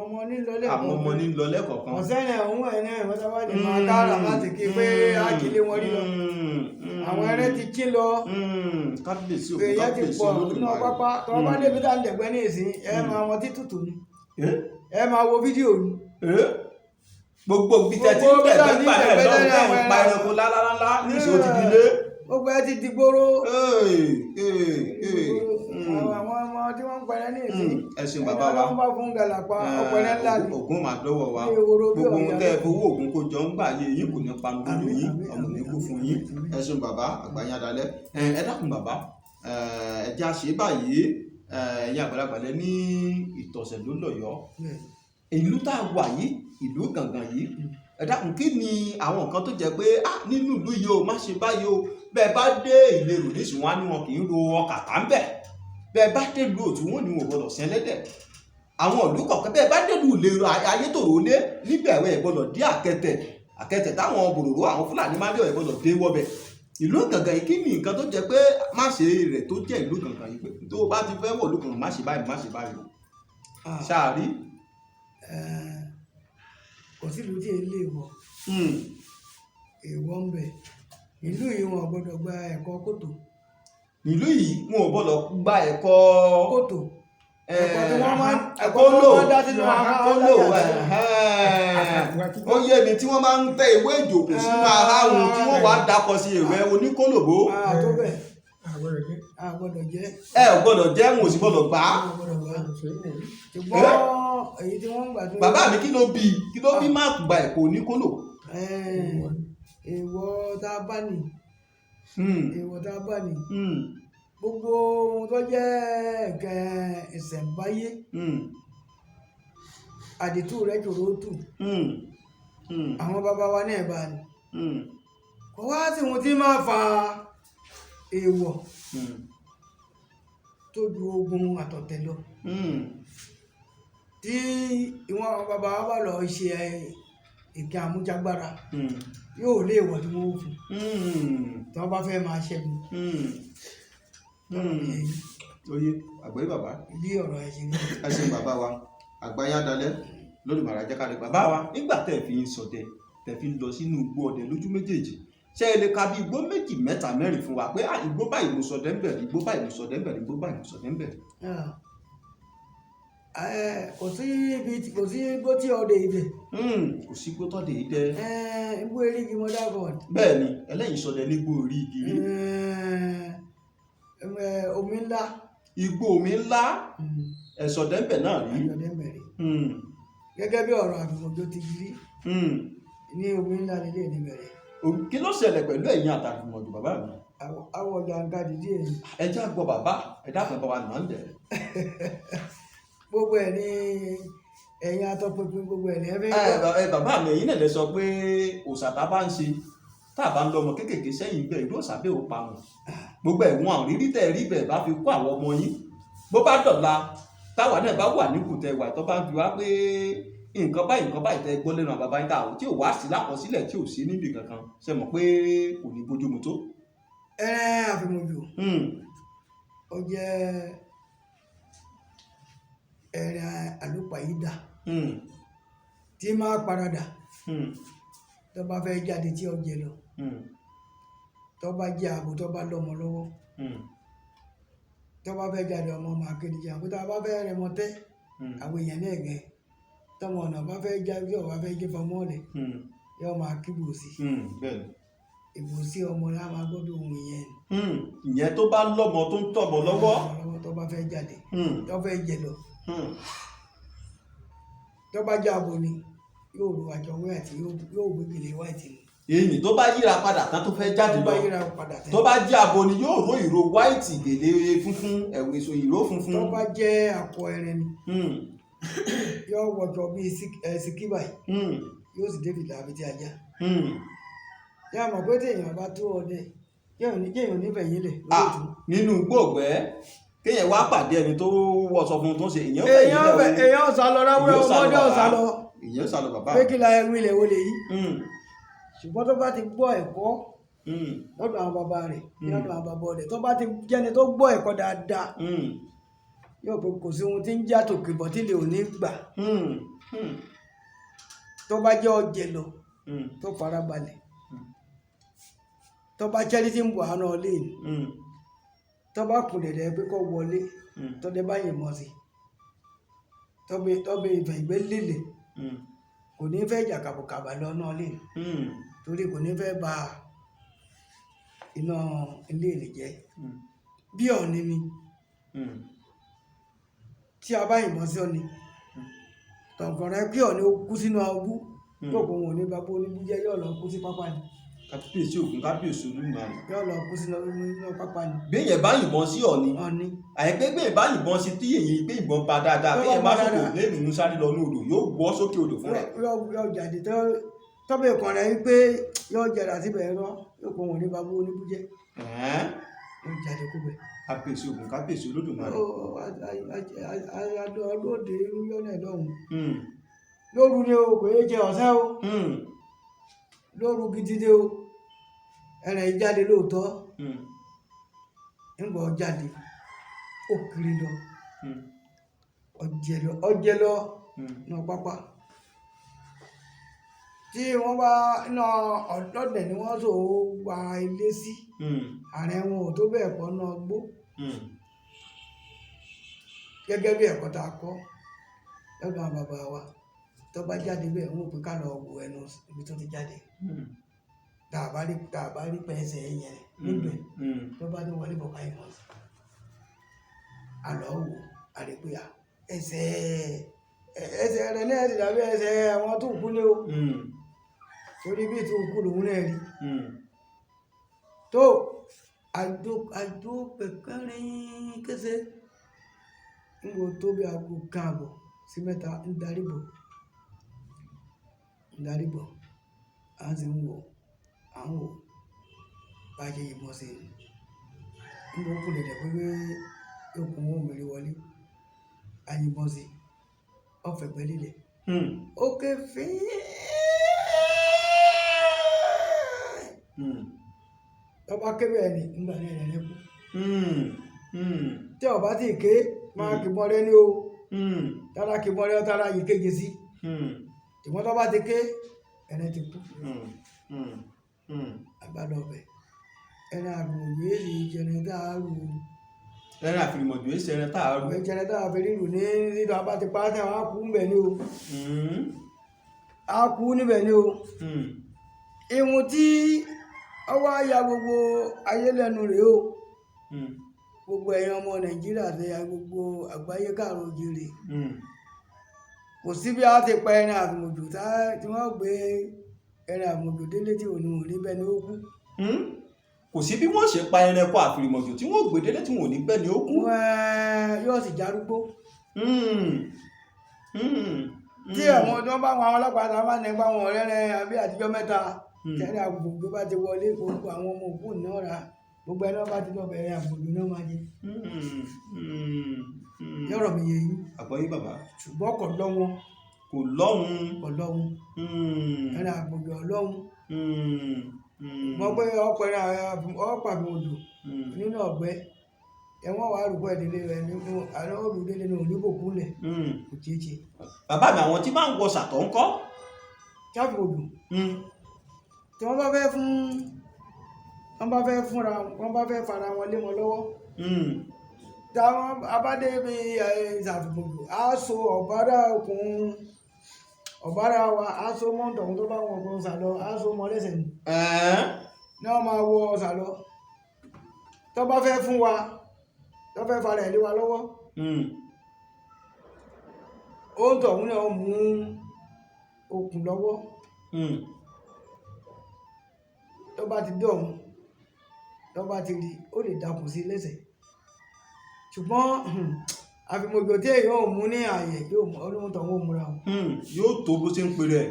Ọmọ nílọ lẹ́kọ̀ọ́. Àwọn ọmọ ní lọ lẹ́kọ̀ọ̀kan. Ọ̀sẹ́ni ọ̀hún ẹ̀ náà wọ́n sábà lè máa kára láti kí pé ákìlé wọn rí lọ. Àwọn ẹrẹ́ ti kí lọ. Kábíyèsí Ògún, Èèyàn ti kábíyèsí pọ̀ nínú Olódùmarè. pápá. Tọ́ bá débi tá à ń dẹ̀gbẹ́ ní ìsín, ẹ máa wọn títútù ni, ẹ máa wo fídíò ni. Gbogbo bí tẹ ti ń Gbogbo bí tá tẹ̀gbẹ́ ti ń gbà náà tẹ̀gbẹ́ lọ́wọ́ lẹ́nu tẹ̀ ń àwọn pa ẹranko. ẹranko lálálálá ní ìṣó ti dilé. Gbogbo ẹ ti di gbóró. Àwọn ọmọ tí wọ́n ń pẹrẹ ní ìsín, Ẹ ṣeun bàbá wa. Ọlọ́run bá fún gàlàpá ọpẹrẹ ńlá ni. Ògún máa dọ́wọ́ wa. Bí ehoro, bí Gbogbo ohun ọ̀yà. tẹ́ ẹ fowó Ògún kó jọ ń gbà yé yín kò ní panu lójú Àmín, yín, àmín, ọmọ ní àmín, kú fún àmín, yín. àmín. Ẹ ṣeun bàbá, àgbáyé adalẹ. Ẹ dákun bàbá, ẹ jẹ́ àṣẹ báyìí. Ẹ̀yin àgbàlagbà lẹ ní ìtọ̀sẹ̀ ló lọ́yọ̀ọ́. Bẹ́ẹ̀. Ìlú tá a wà yìí, ìlú Gàngàn yìí, Ẹ dákun, kí ni àwọn nǹkan tó jẹ́ pé ah nínú ìlú yìí o, má ṣe báyìí o? Bẹ́ẹ̀ bá dé ìlérò nísìnyí, wọn á ní wọn kì í ro ọkà tá ń bẹ̀. Bẹ́ẹ̀ bá dé ìlú Òtún, wọn ní wọn ò gbọdọ̀ sin ẹlẹ́dẹ̀. Àwọn ìlú kọ̀ọ̀kan, bẹ́ẹ̀ bá dé ìlú ìlérò Ayétòrò lé níbẹ̀, ẹ̀ gbọdọ̀ dé àkẹtẹ̀ àkẹtẹ̀ táwọn bòròró àwọn Fúlàní máa ń dé, ẹ̀ gbọdọ̀ dé wọ́bẹ̀. Ìlú Gangan yìí, kí ni nǹkan tó jẹ́ pé má ṣe rẹ̀ tó jẹ́ ìlú Gangan yìí, pé tó o bá ti fẹ́ wọ̀ ìlú Gangan, má ṣe báyìí, má ṣe báyìí o? Ṣáà rí. Kò sílùú tí èlé wọ̀, èèwọ̀ ń bẹ ìlú yìí, wọn ò gbọ́dọ̀ gba ẹ̀kọ́ kòtò. Ìlú yìí, wọn ò gbọ́dọ̀ gba ẹ̀kọ́ Kòtò, ẹ̀kọ́ tí wọ́n máa ẹ̀kọ́ kólò tí wọ́n máa dá sínú ahọ́n kólò láyà. Ó yé mi, tí wọ́n máa ń tẹ ìwé ìjòkó sínú aháhùn tí wọ́n wàá dakọ sí èrò ẹ oníkólòbó. Ah, tó bẹ́ẹ̀. Àwọn ẹ̀jẹ̀. A gbọ́dọ̀ jẹ́. Ẹ ò gbọ́dọ̀ jẹ́, wọn ò sì gbọ́dọ̀ gbà á. A gbọ́dọ̀ gbà. Ṣe é nìyí. Ṣùgbọ́n èyí tí wọ́n ń gbà tó. Bàbá mi, kí ló bí má gba ẹ̀kọ́ oníkólò? Èèwọ̀ tá a bá nì, èèwọ̀ tá a bá nì, gbogbo ohun tó jẹ́ nǹkan ìṣẹ̀ǹbáyé, àdìtú rẹ̀ ṣòro tù. Àwọn bàbá wa náà bá ní. Kò wá sí ohun tí máa fa èèwọ̀ tó ju ogun àtọ̀tẹ̀ lọ. Tí ìwọ̀n àwọn bàbá wa bá lọ ṣe ìkẹ́ àmújágbára, yóò lé èèwọ̀ tí wọ́n ó fún tí wọ́n bá fẹ́ máa ṣẹ́gun. Oyè àgbẹ̀yẹ bàbá. Bí ọ̀rọ̀ ẹ̀ ṣe rí. Ẹ ṣeun bàbá wa, àgbáyé adalẹ lódùmarè jẹ́ ká lè bàbá wa. Nígbà tẹ́ fi ń ṣọdẹ, tẹ́ fi ń lọ sínú igbó ọdẹ lójú méjèèjì, ṣé ẹ lè ka bí igbó méjì, mẹ́ta, mẹ́rin fún wa pé ah, igbó báyìí mo ṣọdẹ ń bẹ̀rẹ̀, igbó báyìí mo ṣọdẹ ń bẹ̀rẹ̀, igbó báyìí mo ṣọdẹ ń bẹ̀rẹ̀? Kò sí ibi kò sí igbó tí ọdẹ ibẹ̀. Kò sí igbó tọ́dẹ̀ yìí dẹ. Igbó erígi mo dábọ̀. Bẹ́ẹ̀ ni, ẹlẹ́yìn ṣọdẹ nígbó orí igi rí. Omi ńlá. Igbó omi ńlá, ẹ ṣọdẹ ń bẹ̀ náà rí? Àjọ̀dẹ̀ ń bẹ̀rẹ̀. Gẹ́gẹ́ bí ọ̀rọ̀ àfìmọ̀jọ ti rí ní omi ńlá nílé ní bẹ̀rẹ̀. Kí ló ṣẹlẹ̀ pẹ̀lú ẹ̀yin àtàkùnmọ̀jù, bàbá mi? Àwọ̀ jàǹkadì díẹ̀ ni. Ẹ já gbọ́ bàbá, ẹ dákun, bàbá nà ń dẹ̀. Gbogbo ẹ̀ ní ẹ̀yin atọ́pinpin, gbogbo ẹ̀ ní ẹ fẹ́ gbọ́. Ẹ bàbá mi, ẹ̀yin náà lè sọ pé òòṣà tá a bá ń ṣe, tá a bá ń lọ ọmọ kéékèèké sẹ́yìn bẹ́ẹ̀, ìlú òòṣà bẹ́ẹ̀ ò pa wọn. Gbogbo ẹ̀wọ̀n àrírí tẹ̀ rí bẹ́ẹ̀ bá fi kó àwọn ọmọ yín, bó bá dọ̀la táwa náà bá wà nípò tẹ wà, tó bá ń fi wá pé nǹkan báyìí, nǹkan báyìí tẹ gbọ́ lẹ́nu àwọn bàbá yín, táwọn tí ò wá sí lákọsílẹ̀, tí ò sí níbì kankan, ṣe mọ̀ pé kò ní bójúmu tó. Ẹ̀rẹ́ àfìmọ̀jọ ó jẹ́ ẹ̀rẹ́ àlùpàyídà tí máa paradà tó bá fẹ́ jáde tí ó jẹ lọ, tó bá jẹ́ ààbò, tó bá lọ́mọ lọ́wọ́, tó bá fẹ́ jáde, ọmọ máa kéde jẹun pé tó bá fẹ́ rẹ mọ tẹ́ àwọn èèyàn náà gẹ tọmọ ọ̀nà bá fẹ́ jáde, tí ọba fẹ́ jẹ́ fọmọ́ rẹ̀, yóò máa kíbò sí Bẹ́ẹ̀ni. ìbò sí ọmọ náà, máa gbọ́ bí ohun ìyẹn ni. Ìyẹn tó bá lọ́mọ tó ń tọ́mọ lọ́wọ́. Lọ́wọ́, tó bá fẹ́ jáde, tó fẹ́ jẹ lọ, tó bá jẹ́ ààbò ni yóò ro àjọ wáìtì, yóò gbé gèlè wáìtì ni. Èyí tó bá yíra padà tán, tó fẹ́ jáde Tó lọ. bá yíra padà tán. Tó bá jẹ́ abo ni yóò ró ìró wáìtì, gèlè funfun, ẹ̀wù èso ìró funfun. Tó bá jẹ́ akọ ẹran ni yóò wọjọ bíi síkí báyìí, yóò sì dé fìlà àbí tí ajá. Yóò mọ̀ pé téèyàn bá tó ọdẹ, kéèyàn nífẹ̀ẹ́ yín lẹ̀ Ah, lóòtú. nínú igbó ọ̀gbẹ́, kéèyàn wá pàdé ẹni tó wọṣọ fún un tó ń ṣe, èèyàn fẹ́ Èèyàn fẹ́ èèyàn sá lọ ráwúrẹ́, Èèyàn sá lọ. ọmọdé Bàbá. ọ̀sá lọ. Èèyàn sá lọ, bàbá. Pé kí la ẹrú ilẹ̀ wo lè yí. Ṣùgbọ́n tó bá ti gbọ́ ẹ̀kọ́ lọ́dọ̀ àwọn bàbá rẹ̀, lọ́dọ̀ àwọn bàbá rẹ̀, tó bá ti jẹ́ni tó gbọ́ ẹ̀kọ́ dáadáa, yóò pé kò sí ohun tí ń já tòkè bọ̀ tí lè ò ní gbà. Tó bá jẹ́ ọ̀jẹ̀ lọ, tó farabalẹ̀, tó bá jẹ́rí tí ń bọ̀ àánú ọlé ni, tó bá kùn dẹ̀dẹ̀ pé kó wọlé, tó dé bá yìnbọn sí, tọ́bẹ̀ ìfẹ̀ ìgbẹ́ lélẹ̀, kò ní fẹ́ jà kàbùkàbà lọ náà lé, torí kò ní fẹ́ ba iná ilé rẹ̀ jẹ́. Bí ọ̀ní ni, tí a bá yìnbọn sí ọ̀ní tọ̀nkọ̀rẹ́ kí ọ̀ní ó kú sínú agbú, yóò kó wọn ò ní bá bó oníbú jẹ́, yóò lọ kú sí pápá ni. Kábíyèsí Ògún, kábíyèsí Olódùmarè. Yóò lọ kú sínú inú pápá ni. Béèyàn bá yìnbọn sí ọ̀ni, Ọ̀ní. Àyẹ̀pẹ́ béèyàn bá yìnbọn sí, tí èyí gbé ìbọn ba dáadáa, Yóò béèyàn bá bá sòkò dáadáa. lẹ́nu sáré lọ ní odò, yóò wọ́ sókè odò fún rẹ̀. Yóò jáde tó. Tọ́bẹ̀ kan rẹ̀ wípé yóò jẹrà síbẹ̀ ẹ̀rọ yóò pọ̀ wọ́n ní babú oníbújẹ́ Ẹ̀ẹ́n. yóò jáde kó bẹ̀. Kábíyèsí Ògún, kábíyèsí Olódùmarè. Alóde yọ́nà lọ́hùn lóru ni o, kò yé jẹ ọ̀sán o, lóru gidi ni o. Ẹ̀rẹ̀ yìí jáde lóòótọ́. Ńgbọ́ jáde, ó kiri lọ, ọjẹ lọ, ọjẹ lọ nà pápá tí wọ́n bá ná ọ̀dọ́dẹ̀ ni wọ́n sọ wá ilé sí. Ààrẹ wọn ò tó bẹ́ẹ̀ kọ́ náà gbó. Gẹ́gẹ́ bí ẹ̀kọ́ tá a kọ́ lọ́dọ̀ àwọn bàbá wa, tó bá jáde bẹ́ẹ̀, wọ́n ò pé ká lọ wo ẹnu ibi tó ti jáde. Tá a bá rí pẹ́ẹ́sẹ̀ yẹn níbẹ̀, tó bá ní wọlé bọ̀ káyọ̀ mọ́ sí, àlọ́ wò àrípé à ẹsẹ̀ rẹ̀ náà ti dàbí ẹsẹ̀ àwọn tó kú ní o, torí bí tó kú lòun náà rí. Tó àjò àjò pẹ̀kẹ́rin kése ń wo tó bí aago kan àbọ̀ sí 3 ń darí bọ̀, ń darí bọ̀, à ń sì ń wò, à ń wò bá a ṣe yìnbọn sí i, ń bọ̀ kú dẹ̀dẹ̀ pé okùn wọn ò mèrè wọlé, a yìnbọn sí i, ọ̀fẹ́ gbẹ́ lílẹ̀. Ó ké fín. Tọ́ba ké bẹ́ẹ̀ ni ńgbà náà ẹ̀rẹ̀ kú. Tí ọba tí ké máa kì bọ́ rẹ ní o. Tára kì bọ́ rẹ, tára yìí kéje sí. Ṣùgbọ́n tọ́ba ti ké, ẹ̀rẹ̀ ti kú. Àgbàdo ọbẹ̀ ẹ̀rẹ̀ àgbògbè èyí jẹrẹ tá a rù. Ẹran àfìrìmọ̀jò èsì ẹran tá a rù. Ọbẹ̀ jẹrẹ tá a fi rírù ní nínú abá ti pa á tẹ̀ wá kú níbẹ̀ ni o. Á kú níbẹ̀ ni o. Ìwọ̀n tí ọwọ́ á ya gbogbo ayé lẹ́nu rèé o. Gbogbo ẹ̀yin ọmọ Nàìjíríà àti gbogbo àgbáyé káàró oòjíire. Kò sí bí a ti pa ẹran àfìmọ̀jò tí wọ́n gbé ẹran àfìmọ̀jò délé tí òní ò ní bẹ́ẹ̀ ni ó kú. Kò sí bí wọ́n ṣe pa ẹranko àfìrìmọ̀jò tí wọ́n gbé délé tí wọ́n ò ní bẹ́ẹ̀ ni ó kú. Wọ́n yóò sì jarúgbó. Tí àwọn tí wọ́n bá wọn àwọn ọlọ́pàá tá a bá nípa wọn ọ̀rẹ́rẹ́ àbí àtijọ́ mẹ́ta, tẹ́lẹ̀ àgbògbò bá ti wọlé, gbogbo àwọn ọmọ òkú náà ra gbogbo ẹni wọ́n bá ti lọ bẹ̀rẹ̀ àgbògbò náà máa jẹ. Yọ̀rọ̀ mi yé yín. Àgbọ̀yé bàbá. Ṣùgbọ́n kò lọ́wọ́. Kò lọ́hùn. Kò lọ́hùn. Ẹran àgbògbò ọlọ́hùn. Mọ̀ pé ọ̀pọ̀ ẹran ọ̀pọ̀ àgbògbò nínú ọ̀gbẹ́ ẹ̀wọ̀n wà rúkọ ìdílé rẹ̀ nínú àwọn olùdílé ní oníbòkú lẹ̀ kò ṣeé ṣe. Bàbá mi, àwọn tí máa ń wọ sàtọ̀ ń kọ́. Ṣáàfù odò tí wọ́n bá fẹ́ fún wọ́n bá fẹ́ fúnra wọ́n bá fẹ́ fara wọn lé wọn lọ́wọ́. Táwọn abádé bí ṣàfùgbòdò á so ọ̀bára okùn ọ̀bára wa, á so mọ́tò tó bá wọn kó sàlọ, á so mọ́ lẹ́sẹ̀ ni. Ní wọ́n máa wọ sàlọ tó bá fẹ́ fún wa, tó fẹ́ fara ẹ̀ lé wa lọ́wọ́. Ó ń tọ̀hún náà mú okùn lọ́wọ́. Tó bá ti dọ̀hún, tó bá ti rí, ó lè dakùn sí lẹ́sẹ̀. Ṣùgbọ́n àfìmọ̀jò tí èèyàn ò mú ní ààyè yóò mú ọlọ́run tọ̀hún ò múra o. Yóò tó bó ṣe ń pè rẹ̀.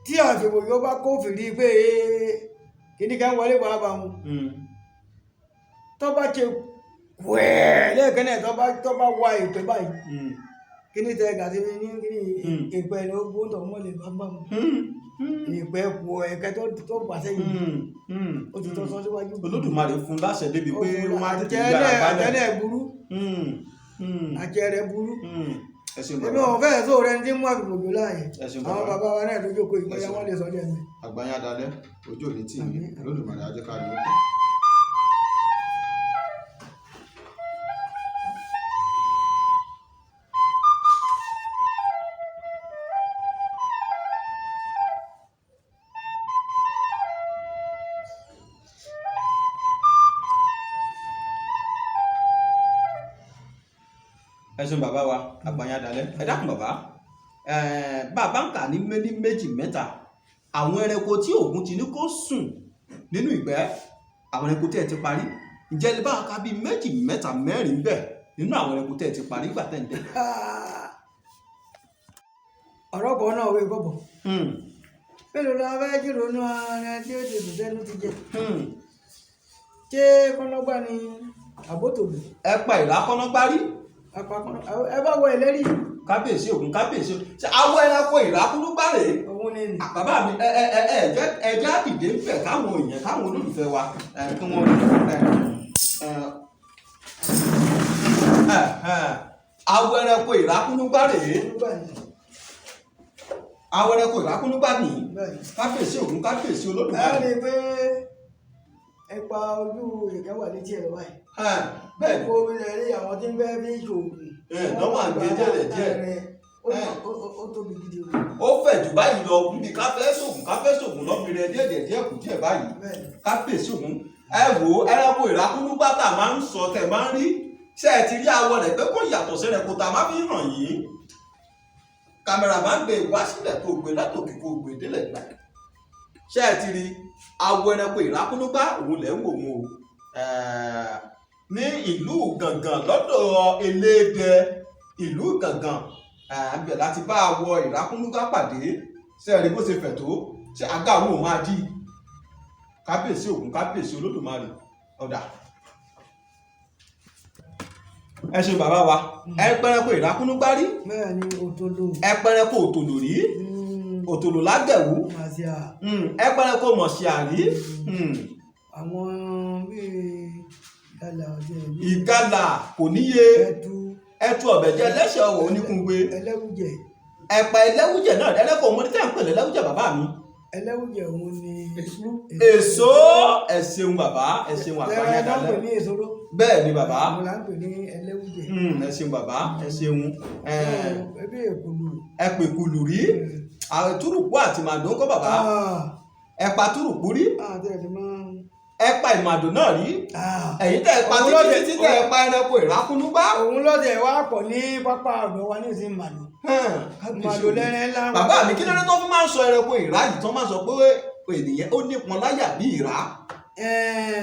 Tí àfìmọ̀jò bá kófìrí pé kíní kan wọlé wàá bá wọn. Tó bá ṣe wẹ́ẹ̀ lẹ́ẹ̀kan náà, tó bá wá ìpè báyìí, kíní tẹ gàdí ní kíní ìpè ní ó gbóhùn mọ́lẹ̀ bá bá wọn. Ìpè kù ẹ̀kẹ́ tó bà sẹ́yìn. Ó ti tọ́ sọ síwájú. Olódùmarè fún láṣẹ débi pé ó máa tètè yára balẹ̀. Àjẹlẹ̀ burú. Àjẹrẹ burú. Ẹ ṣeun bàbá. Èmi ò fẹ́ sọ rẹ ní mú àfìmọ̀jò láàyè. Ẹ ṣeun bàbá. Àwọn bàbá wa náà lójókòó ìgbéyàwó wọn lè sọ díẹ̀ mi. Àgbáyé adalẹ́ ojú òní tì mí, Olódùmarè á jẹ́ ká rí i. Ẹ ṣeun bàbá wa, àgbáyé adalẹ. Ẹ dákun bàbá, bàbá ń kà ní méní méjì mẹ́ta àwọn ẹranko tí Ògún ti ní kó sùn nínú ìgbẹ́, àwọn ẹranko tí ẹ ti parí, ǹjẹ́ lè bá a ka bíi méjì mẹ́ta mẹ́rin bẹ́ẹ̀ nínú àwọn ẹranko tí ẹ ti parí gbà tẹ̀ ń dẹ̀? Ọ̀rọ̀ kan náà wé bọ̀bọ̀. Mélòó la fẹ́ jìrònú ara tí ó ti dùn sẹ́nu ti jẹ? Ṣé kọ́nọ́gbà ni àbótòlù? Ẹ pa ìrákọ́nọ́gbárí. Ẹ bá wọ ẹlẹ́rìí. Kábíyèsí Ògún, kábíyèsí. Ṣé awọ ẹranko ìrákúnúgbá rèé? Òun ni nì. Bàbá mi, ẹ ẹ ẹ ẹ jẹ́ ẹ jẹ́ àdìdé ń bẹ̀ káwọn èèyàn, káwọn olólùfẹ́ wa ẹ kí wọ́n rí ẹ ẹ ẹ ẹ awọ ẹranko ìrákúnúgbá rèé. Kọ́nọ́gbà ni. Awọ ẹranko ìrákúnúgbá nìyí. Bẹ́ẹ̀ ni. Kábíyèsí Ògún, kábíyèsí Ẹ Olódùmarè. rí i pé ipa ojú ìkẹ́ wà létí ẹ̀ lọ́wọ́ yìí. Bẹ́ẹ̀ ni. Gbogbo ilẹ̀ rí àwọn tí ń fẹ́ fi ṣòògùn. Lọ́wọ́ à ń gé díẹ̀ díẹ̀. Ó tóbi gidi o. Ó fẹ̀ jù báyìí lọ níbi ká fẹ́ sògùn, ká fẹ́ sògùn lọ́bìnrin díẹ̀ díẹ̀ díẹ̀ kù díẹ̀ báyìí. Bẹ́ẹ̀ ni. Kábíyèsí Ògún, ẹ wo ẹranko ìrákúnúgbá tá a máa ń sọ tẹ̀ máa ń rí, ṣé ẹ ti rí awọ rẹ̀ pé kò yàtọ̀ sí ẹranko tá a máa fi hàn yín? Kámẹ́rà máa ń gbé wá sílẹ̀ kó gbé látòkè kó gbé délẹ̀ gbà. Ṣé ẹ ti rí awọ ẹranko ìrákúnúgbá? Òun lẹ̀ ń wò wọn o. Ní ìlú Gàngàn lọ́dọ̀ Elédè, ìlú Gàngàn àbẹ̀ láti bá awọ ìrákúnúgbá pàdé. Ṣé ẹ rí bó ṣe fẹ̀ tó? Ṣé àga òun ò máa dí? Kábíyèsí Ògún, kábíyèsí Olódùmarè. Ọ̀dà, ẹ ṣe bàbá wa. Ẹ pẹrẹko ìrákúnúgbá rí? Bẹ́ẹ̀ ni, òtòlò. Ẹ pẹrẹko òtòlò rí? Òtòlò lágẹ̀wú. Màsíà. Ẹ pẹrẹko mọ̀ṣíà rí? Àwọn bíi ìgalà ọ̀jẹ̀ ìlú. Ìgalà kò níye. Ẹtu. Ẹtu ọ̀bẹ̀jẹ̀ ẹlẹ́ṣẹ̀ ọ̀wọ̀ oníkungbe. Ẹlẹ́wùjẹ̀. Ẹ̀pà ẹlẹ́wùjẹ̀ náà, ẹlẹ́kọ̀ọ́ ọmọdé tẹ̀ ń pè lẹ́lẹ́wùjẹ̀, bàbá mi. Ẹlẹ́wùjẹ̀ òun ni. Èso. Ẹ ṣeun bàbá, ẹ ṣeun, àgbáyé Ẹ̀rọ ń pè dalẹ̀. ní èsòro. Bẹ́ẹ̀ ni bàbá. Òun là ń pè ní ẹlẹ́wùjẹ̀. Ẹ ṣeun bàbá, ẹ ṣeun. Ẹbí èkúlù. Ẹ pè kulù rí? Túrùkù àti màdó ńkọ́ bàbá? Ẹ pa túrùkù rí? Àti ẹ̀dùn máa ń. Ẹ pa ìmàdò náà rí? Ẹ̀yin tẹ́ ẹ pa títí títí tẹ́ ẹ pa ẹranko ìrákúnúgbá. Òun lọ́dẹ̀ wá pọ̀ ní pápá ọ̀dọ̀ wa ní ìsìn màlúù. Màlúù lẹ́rìn ńlá. Bàbá mi, kí ló dé tó fi máa ń sọ ẹranko ìrá yìí, tó máa ń sọ pé ènìyàn ó nípọn láyà bí ìrá?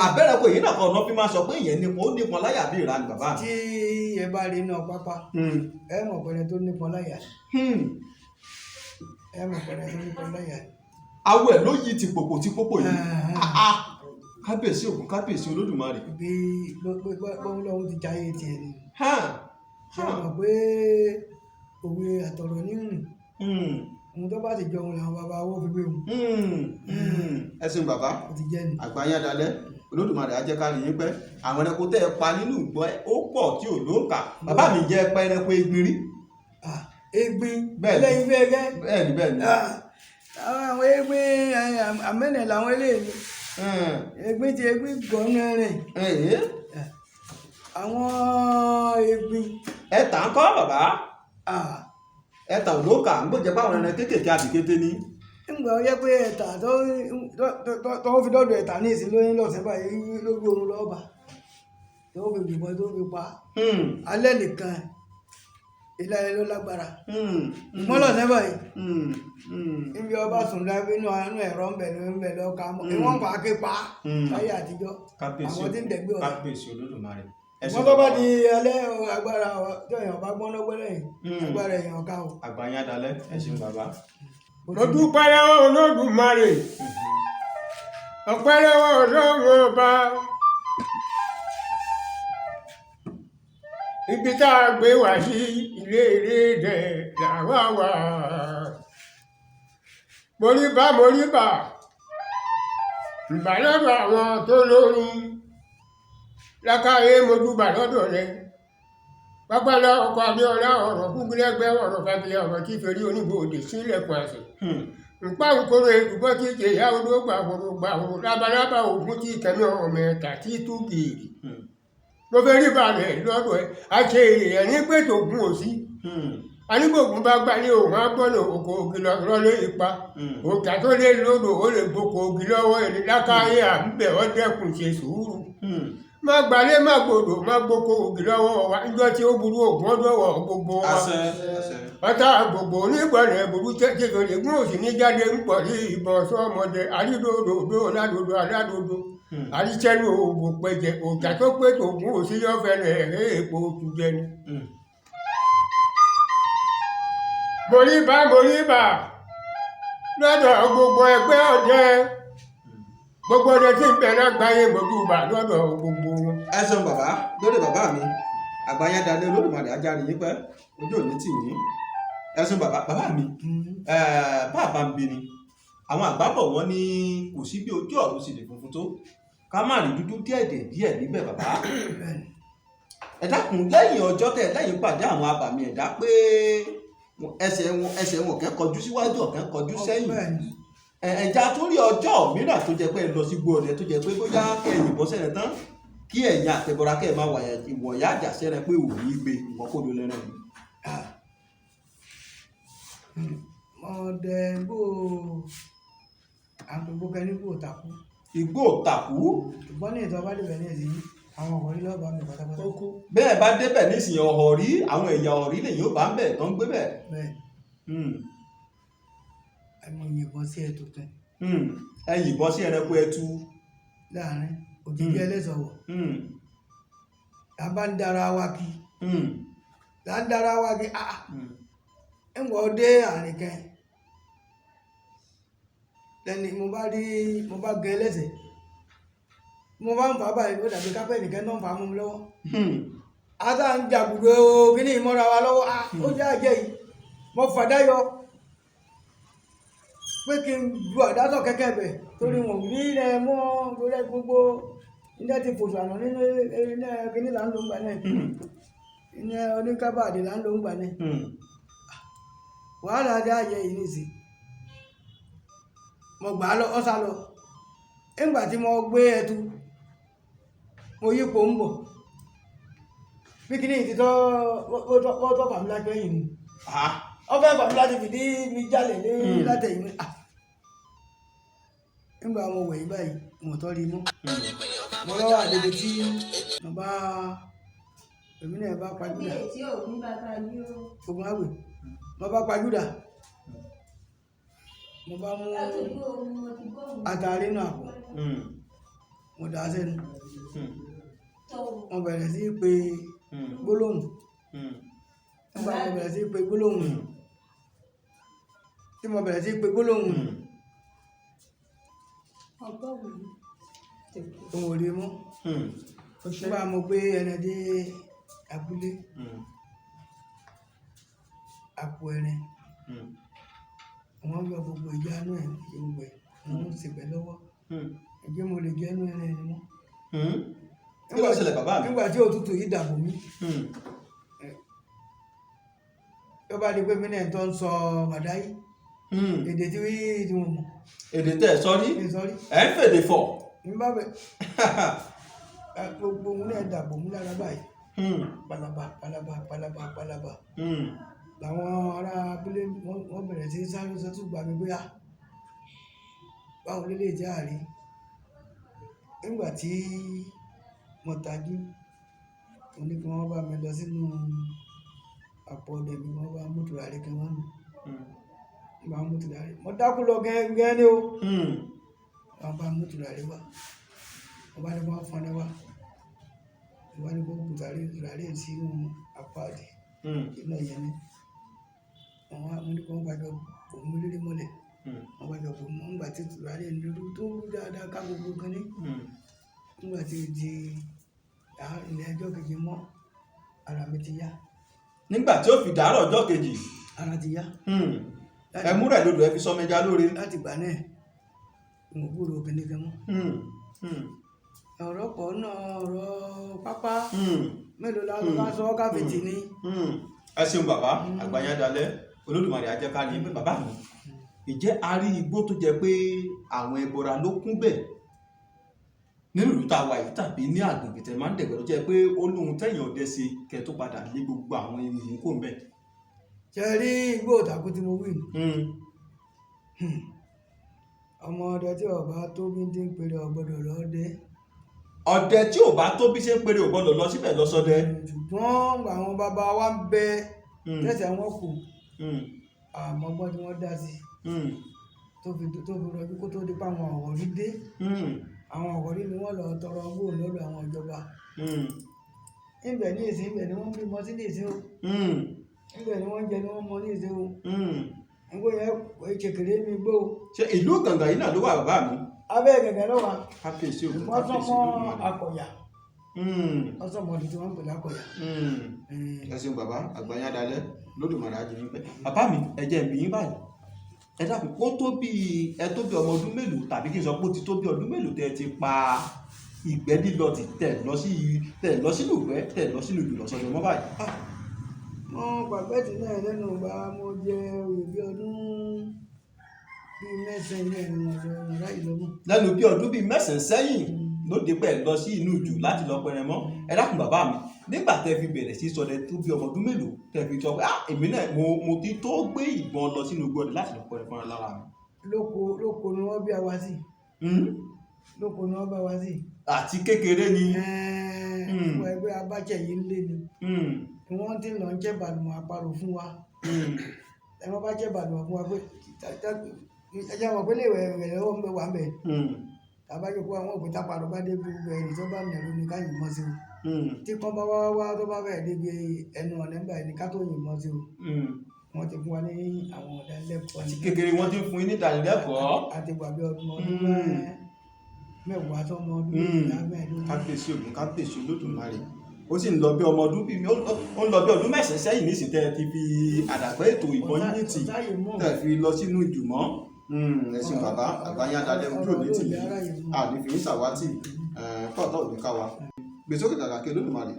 Àbẹ̀rẹ̀kọ yìí náà kan ọ̀nà fi máa sọ pé ìyẹn nípọn, ó nípọn láyà bí ìrá ni bàbá mi. Tí ẹ bá rí iná pápá, ẹ mọ̀ pẹ̀lẹ́ tó nípọn láyà. Ẹ mọ̀ pẹ̀lẹ́ tó nípọn láyà. Awọ ẹ̀ ló yí ti pòpò ti pópò yìí. Kábíyèsí Ògún, kábíyèsí Olódùmarè. Bí bọ́n lọ́hún ti jáyé tiẹ̀ ni. Ṣé o mọ̀ pé òwe àtọ̀rọ̀ ní rìn? Ohun tó bá ti jọ òun làwọn bàbá owó fi wé òun. Ẹ ṣeun bàbá. Ó ti jẹ́ ni. Àgbáyé adalẹ́, Olódùmarè á jẹ́ ká rí yín pẹ́. Àwọn ẹranko tẹ́ ẹ pa nínú ìgbọ́ ó pọ̀ tí ò lóǹkà. Bàbá mi, jẹ́ pẹ́ ẹranko egbin rí? Egbin? Bẹ́ẹ̀ni. Lẹ́yìn bẹ́ẹ̀ gẹ́. Bẹ́ẹ̀ni, bẹ́ẹ̀ni. Àwọn egbin àmẹ́nẹ̀ làwọn eléyìí. Egbin ti egbin gbọ́nú rìn. Àwọn egbin. Ẹ̀tà ń kọ́ bàbá? Ẹ̀tà ò lóǹkà ń gbọ́jẹ́ pé àwọn ẹran kéékèèké àbíkété ní. Ńgbà ó yẹ pé ẹ̀tà tó fi dọ́dọ̀ ẹ̀tà ní ìsìn lóyún lọ́sẹ̀ báyìí lójú oorun lọ́ọ̀bà tó fi gbìmọ̀ tó fi pa alẹ́ nìkan ilé ayé ló lágbára mọ́ lọ́sẹ̀ báyìí níbi ọba sùn lábẹ́ inú àánú ẹ̀rọ ń bẹ̀ ló ń bẹ̀ lọ́ka mọ́ ìwọ̀n pa ké pa láyé àtijọ́ àwọn tí ń dẹ̀gbẹ́ ọ̀rẹ́. Kábíyèsí Olódùmarè. Wọ́n tó bá di alẹ́ agbára tó èèyàn bá gbọ́n lọ́gbọ́n lẹ́yìn agbára èèyàn ká o. Àgbáyé adalẹ́, ẹ ṣeun bàbá. Mo dúpẹ́ lọ́wọ́ Olódùmarè, ọpẹ́ lọ́wọ́ Ọlọ́run ọba. Ibi tá a gbé wá sí ilé ìlédè làwa wà. Moríbá, moríbá ìbà lọ́dọ̀ àwọn tó lórin lákàáyé, mojúbà lọ́dọ̀ rẹ pápálá ọkọ̀ Abíọ́lá, ọ̀rọ̀ fúngbìlẹ́gbẹ́, ọ̀rọ̀ fagilẹ̀, ọ̀rọ̀ tí fèrè oníbòde sílẹ̀kùn àṣẹ npa nkoro èlùbọ́ tí ṣe ìyá odó gbàwòrò gbàwòrò, labalábá ògùn tí kẹmí ọmọ ẹ̀ta tí tú gìrì. Mo fẹ́ rí balẹ̀ lọ́dọ̀ ẹ̀ àṣẹ èèyàn ní pètò ògùn òsì anígbògùn bá gbalẹ̀ òun á gbọ́nà òkò ògì lọ́lé ipa òkà tó lé lódò ó lè gboko ògì lọ́wọ́ ẹ̀ lákàáyé. À ń bẹ̀ ọ́, dẹ́kun, ṣe sùúrù, má gbalẹ̀, má gbòdò, má gboko ògì lọ́wọ́ wa. Níjọ́ tí ó burú ògùn ọdọ́wọ́ gbogbo wa. Àṣẹ, àṣẹ. Ọ̀tá gbogbo onígbọ̀nà burú tẹ́tẹ́ lè gún òsì ní jáde ń pọ̀ ní ìbọn sọ́mọdé àrídòdòdò ládòdò aládòdò àríṣẹ́nu òògùn pẹ̀jẹ̀ òkà tó pé tògùn òsì yọ̀fẹ̀rẹ̀ ẹ̀rẹ́ èpo oṣù jẹni. Moríbá, moríbá. Lọ́dọ̀ gbogbo ẹgbẹ́ ọdẹ, gbogbo ọdẹ tí ń bẹ lágbàáyé, mojúbà lọ́dọ̀ gbogbo wọn. Ẹ ṣeun bàbá lórí bàbá mi, àgbáyé dalẹ, Olódùmarè ajáre yín pẹ́, ojú òní tì yín. Ẹ ṣeun bàbá, bàbá mi. Bàbá ń bi ni àwọn àgbà bọ̀, wọ́n ní kò sí bí ojú ọ̀run sì lè funfun tó, ká má rí dúdú díẹ̀ díẹ̀ níbẹ̀. Bàbá, ẹ dákun, lẹ́yìn ọjọ́ tẹ̀ lẹ́yìn pàdé àwọn abàmì ẹ̀dá pé ẹsẹ̀ wọn ọ̀kẹ́ kọjú síwájú, ọ̀kẹ́ kọjú sẹ́yìn, ẹ̀já tó rí ọjọ́ mìíràn tó jẹ́ pé ẹ lọ sí gbó ọdẹ, tó jẹ́ pé bóyá kẹ́ ẹ yìnbọn sẹ́rẹ̀ tán, kí ẹ̀yin àtẹ̀bọra kẹ́ ẹ máa wàyà ìwọ̀yà àjà sẹ́rẹ̀ pé ò ní gbé ìwọ́n kó ló lẹ́rẹ̀ yìí. Ọdẹ bó àgbègbè kan ní bó takú. Igbó tàkú. Ṣùgbọ́n ní ìtọ́ bá débẹ̀ ní ìsìn, àwọn ọ̀rọ̀ ilé ọba mi pátápátá. Ó kú. Bẹ́ẹ̀ bá débẹ̀ nísìnyí, ọ̀họ̀ rí àwọn ẹ̀yà ọ̀rí lèyìn ó bá ń bẹ̀ tán ń gbé bẹ̀. Bẹ́ẹ̀, àmọ́ yìnbọn sí ẹ̀tù kan. Ẹ yìnbọn sí ẹranko ẹtu. Láàrin òjijì ẹlẹ́sọ̀wọ̀ là bá ń dára wa kí là ń dára wa kí, ah, ń wọ́n dé àárín kan lẹ́ni mo bá rí, mo bá gẹ lẹ́sẹ̀, mo bá ń fà báyìí, ó dàbí kápẹ́ nìkan tó ń fà á mú mi lọ́wọ́. Ata ń jàgùdò kíní ìmọ̀ra wa lọ́wọ́, ah, ó jẹ́ àjẹ́ yìí, mo fàdá yọ pé kí n ju àdásọ̀ kẹ́kẹ́ bẹ̀ torí wọn ò rí ilẹ̀ mọ́, torí gbogbo ilẹ̀ ti fòṣù àná nínú ilẹ̀ kíní là ń lò ń gbà náà, ilẹ̀ oníkábàdì là ń lò ń gbà náà. Wàhálà dé àjẹ́ yìí nìsín, mo gbà á lọ, ọ sá lọ. Nígbà tí mo gbé ẹtu, mo yípo ń bọ̀ bí kíní yìí ti tọ́ ó tọ́ fàmí láti ẹ̀yìn ni. Ó fẹ́ fàmí láti fìdí mi jálẹ̀ ní látẹ̀yìn mi. Ah, nígbà mo wẹ̀ yí báyìí, mo tọ́ rí mú mo lọ́wọ́ àdébí tí mo bá èmi náà bá pajúdà ogun àwẹ̀, mo bá pajúdà, mo bá mú àtàrí inú àpò, mo dà á sẹ́nu, mo bẹ̀rẹ̀ sí í pe gbólóhùn. Nígbà mo bẹ̀rẹ̀ sí í pe gbólóhùn, tí mo bẹ̀rẹ̀ sí í pe gbólóhùn, òun ò rí mú. Nígbà mo gbé ẹran dé abúlé, àpò ẹran, wọ́n yọ gbogbo ìjánu ẹ̀, gbogbo ẹ̀ wọ́n ń sebẹ̀ lọ́wọ́. Ǹjẹ́ mo lè jẹ́ inú ẹran ẹni mọ́? Kí ló ṣẹlẹ̀, bàbá mi? Nígbà tí òtútù yìí dàbò mí, tó bá di pé mí náà tó ń sọ màdáyé, èdè tí wí tí mo mọ̀. Èdè tẹ́ ẹ sọ rí. Mi sọ rí. Ẹ ń fèdè fọ̀. Ní bá bẹ gbogbo òun náà dàbò mí lára báyìí, palaba palaba palaba palaba, làwọn ará abúlé wọ́n bẹ̀rẹ̀ sí sáré sọ́tún gbà mí bóyá báwo ló lè jẹ́ àárín. Nígbà tí mo tají, mo ní kí wọ́n bá mi lọ sínú àpò ọdẹ mi, wọ́n bá mú tùràrí kan wọ́n nù, wọ́n bá mú tùràrí, mo dákú lọ gẹ́gẹ́ ní o. Wọ́n bá mú tùràrí wá, wọ́n bá ní kí wọ́n fọ́n wá, wọ́n bá ní kí wọ́n bu tùràrí sínú àpò àdì iná yẹn ni wọ́n wá. Mo ní kí wọ́n bá jọ bò mí lórí mọ́lẹ̀, wọ́n bá jọ bò mọ́. Nígbà tí tùràrí ń dúdú tó rú dáadáa ká gbogbo kan ní, nígbà tí ó di ilẹ̀ ẹjọ́ kejì mọ́, ara mi ti yá. Nígbà tí ó fi dàárọ̀ ọjọ́ kejì. Ara ti yá. Ẹ múrẹ̀ lodò, ẹ fi sọmẹja lóore. Láti ìgbà náà, mo gbúròó kíní kan mọ́. Ọ̀rọ̀ pọ̀ náà, ọ̀rọ̀ pápá mélòó la bá sọ káfíntì ni. Ẹ ṣeun bàbá, àgbàyàn dalẹ̀, Olódùmarè á jẹ́ ká ní pé. Bàbá mi, ìjẹ́ a rí igbó tó jẹ́ pé àwọn ẹbọra ló kún bẹ̀ nínú ìlú tá a wà yìí tàbí ní àgbègbè tẹ máa ń dẹ̀gbẹ́, tó jẹ́ pé ó lóhun tẹ̀yìn ọdẹ ṣe kẹ́ tó padà lé gbogbo àwọn ènìyàn kò ń bẹ̀? Ṣe rí igbó òtàkùn tí mo wí nù, ọmọ ọdẹ tí ọba tó bí ti ń pèrè ọgbọ́dọ̀ lọdẹ. Ọdẹ tí ò bá tó bí ṣe ń péré ò gbọ́dọ̀ lọ síbẹ̀ lọ ṣọdẹ. Ṣùgbọ́n àwọn bàbá wa ń bẹ tẹ̀sẹ̀ wọn kù, àmọ́ ọgbọ́n tí wọ́n dá sí tó fi rọjú kó tó di pa àwọn ọ̀wọ́rí dé. Àwọn ọ̀wọ́rí ni wọ́n lọ tọrọ owó lọ́dọ̀ àwọn ìjọba níbẹ̀ ní ìsín. Ibẹ̀ ni wọ́n bímọ sí ní ìsín o. Níbẹ̀ ni wọ́n ń jẹ ni wọ́n mọ ní ìsín o. Igbó yẹn kò í kékeré ní igbó o. Ṣé ìlú Gàngàn yìí náà ló wà, bàbá mi? Abẹ́ gẹ̀gẹ̀ ló wà. Kábíyèsí Ògún, Wọ́n tún kábíyèsí mọ́ Olódùmarè. Akọ̀yà. Wọ́n tún mọ́ ọdún tí wọ́n ń pè lákọ̀yà. Ẹ ṣeun bàbá, àgbáyé adalẹ Olódùmarè á jẹ́ yín pẹ́. Bàbá mi, ẹ jẹ́ n bi yín báyìí. Ẹ dákun, ó tó bí ẹ tó bí ọmọ ọdún mélòó, tàbí kí n sọ pé ó ti tó bí ọdún mélòó tẹ́ ẹ ti pa ìgbẹ́ lílọ tì tẹ̀ lọ sí tẹ̀ lọ sínú ìgbẹ́ tẹ̀ lọ sínú ìlú lọ́sọdọ̀ mọ́ báyìí? Mo pàpẹ́tì náà lẹ́nu ìgbà mo jẹ oyè bí ọdún bíi 9 náà ni mo lọ ráyè lọ́mọ. Lẹ́nu bí ọdún bíi 9 sẹ́yìn ló dé pẹ́ lọ sí inú ìjù láti lọ pẹrẹ mọ́. Ẹ dákun bàbá mi, nígbà tẹ́ fi bẹ̀rẹ̀ sí ṣọdẹ, tó bí ọmọ ọdún mélòó tẹ́ fi sọ pé, ah, èmi náà mo ti tó gbé ìbọn lọ sínú igbó ọdẹ láti lọ pẹrẹ fúnra lára mi? Lóko lóko ni wọ́n bí a wá sí. Lóko ni wọ́n bá wa sí. Àti kékeré ni? Wọ́n ẹgbẹ́ abájẹ́ yìí ń lé ni. Wọ́n ti ń lọ ń jẹ́ bàlùmọ̀ àparò fún wa. Ẹ wọ́n bá jẹ́ bàlùmọ̀ fún wa pé ẹ jẹ́ wọn pé lè wẹ̀ rẹ̀ lọ́wọ́ ń bẹ wà ń bẹ̀. Tàbá yòókù àwọn òkúta parò bá dé gbogbo ẹni tó bá nà lóní ká yìnbọn sí o. Tí kan bá wá wá tó bá fẹ́ débi ẹnu ọ̀nà ńgbà ẹni ká tó yìnbọn sí o. Wọ́n ti fún wa ní àwọn ìdánilẹ́kọ̀ọ́. Àti kékeré wọ́n ti ń fún yín ní ìdánilẹ́kọ̀ọ́. Àti wà bí ọdún 10 tó ọmọ ọdún 12 15. Kábíyèsí Ògún, kábíyèsí Olódùmarè. Ó sì ń lọ bí ọmọ ọdún bíi ó ń lọ bí ọdún 9 sẹ́yìn nísìnyí tẹ́ ẹ ti fi àdàpẹ́ ètò ìbọn yín tì tẹ́ ẹ fi lọ sínú ìjùmọ̀. Ẹ ṣeun bàbá, àgbáyé adalẹ, ojú òní tì yín, àní fi ń ṣàwátì kọ́ọ̀tà òní ká wa gbèsè kàkà kí Olódùmarè.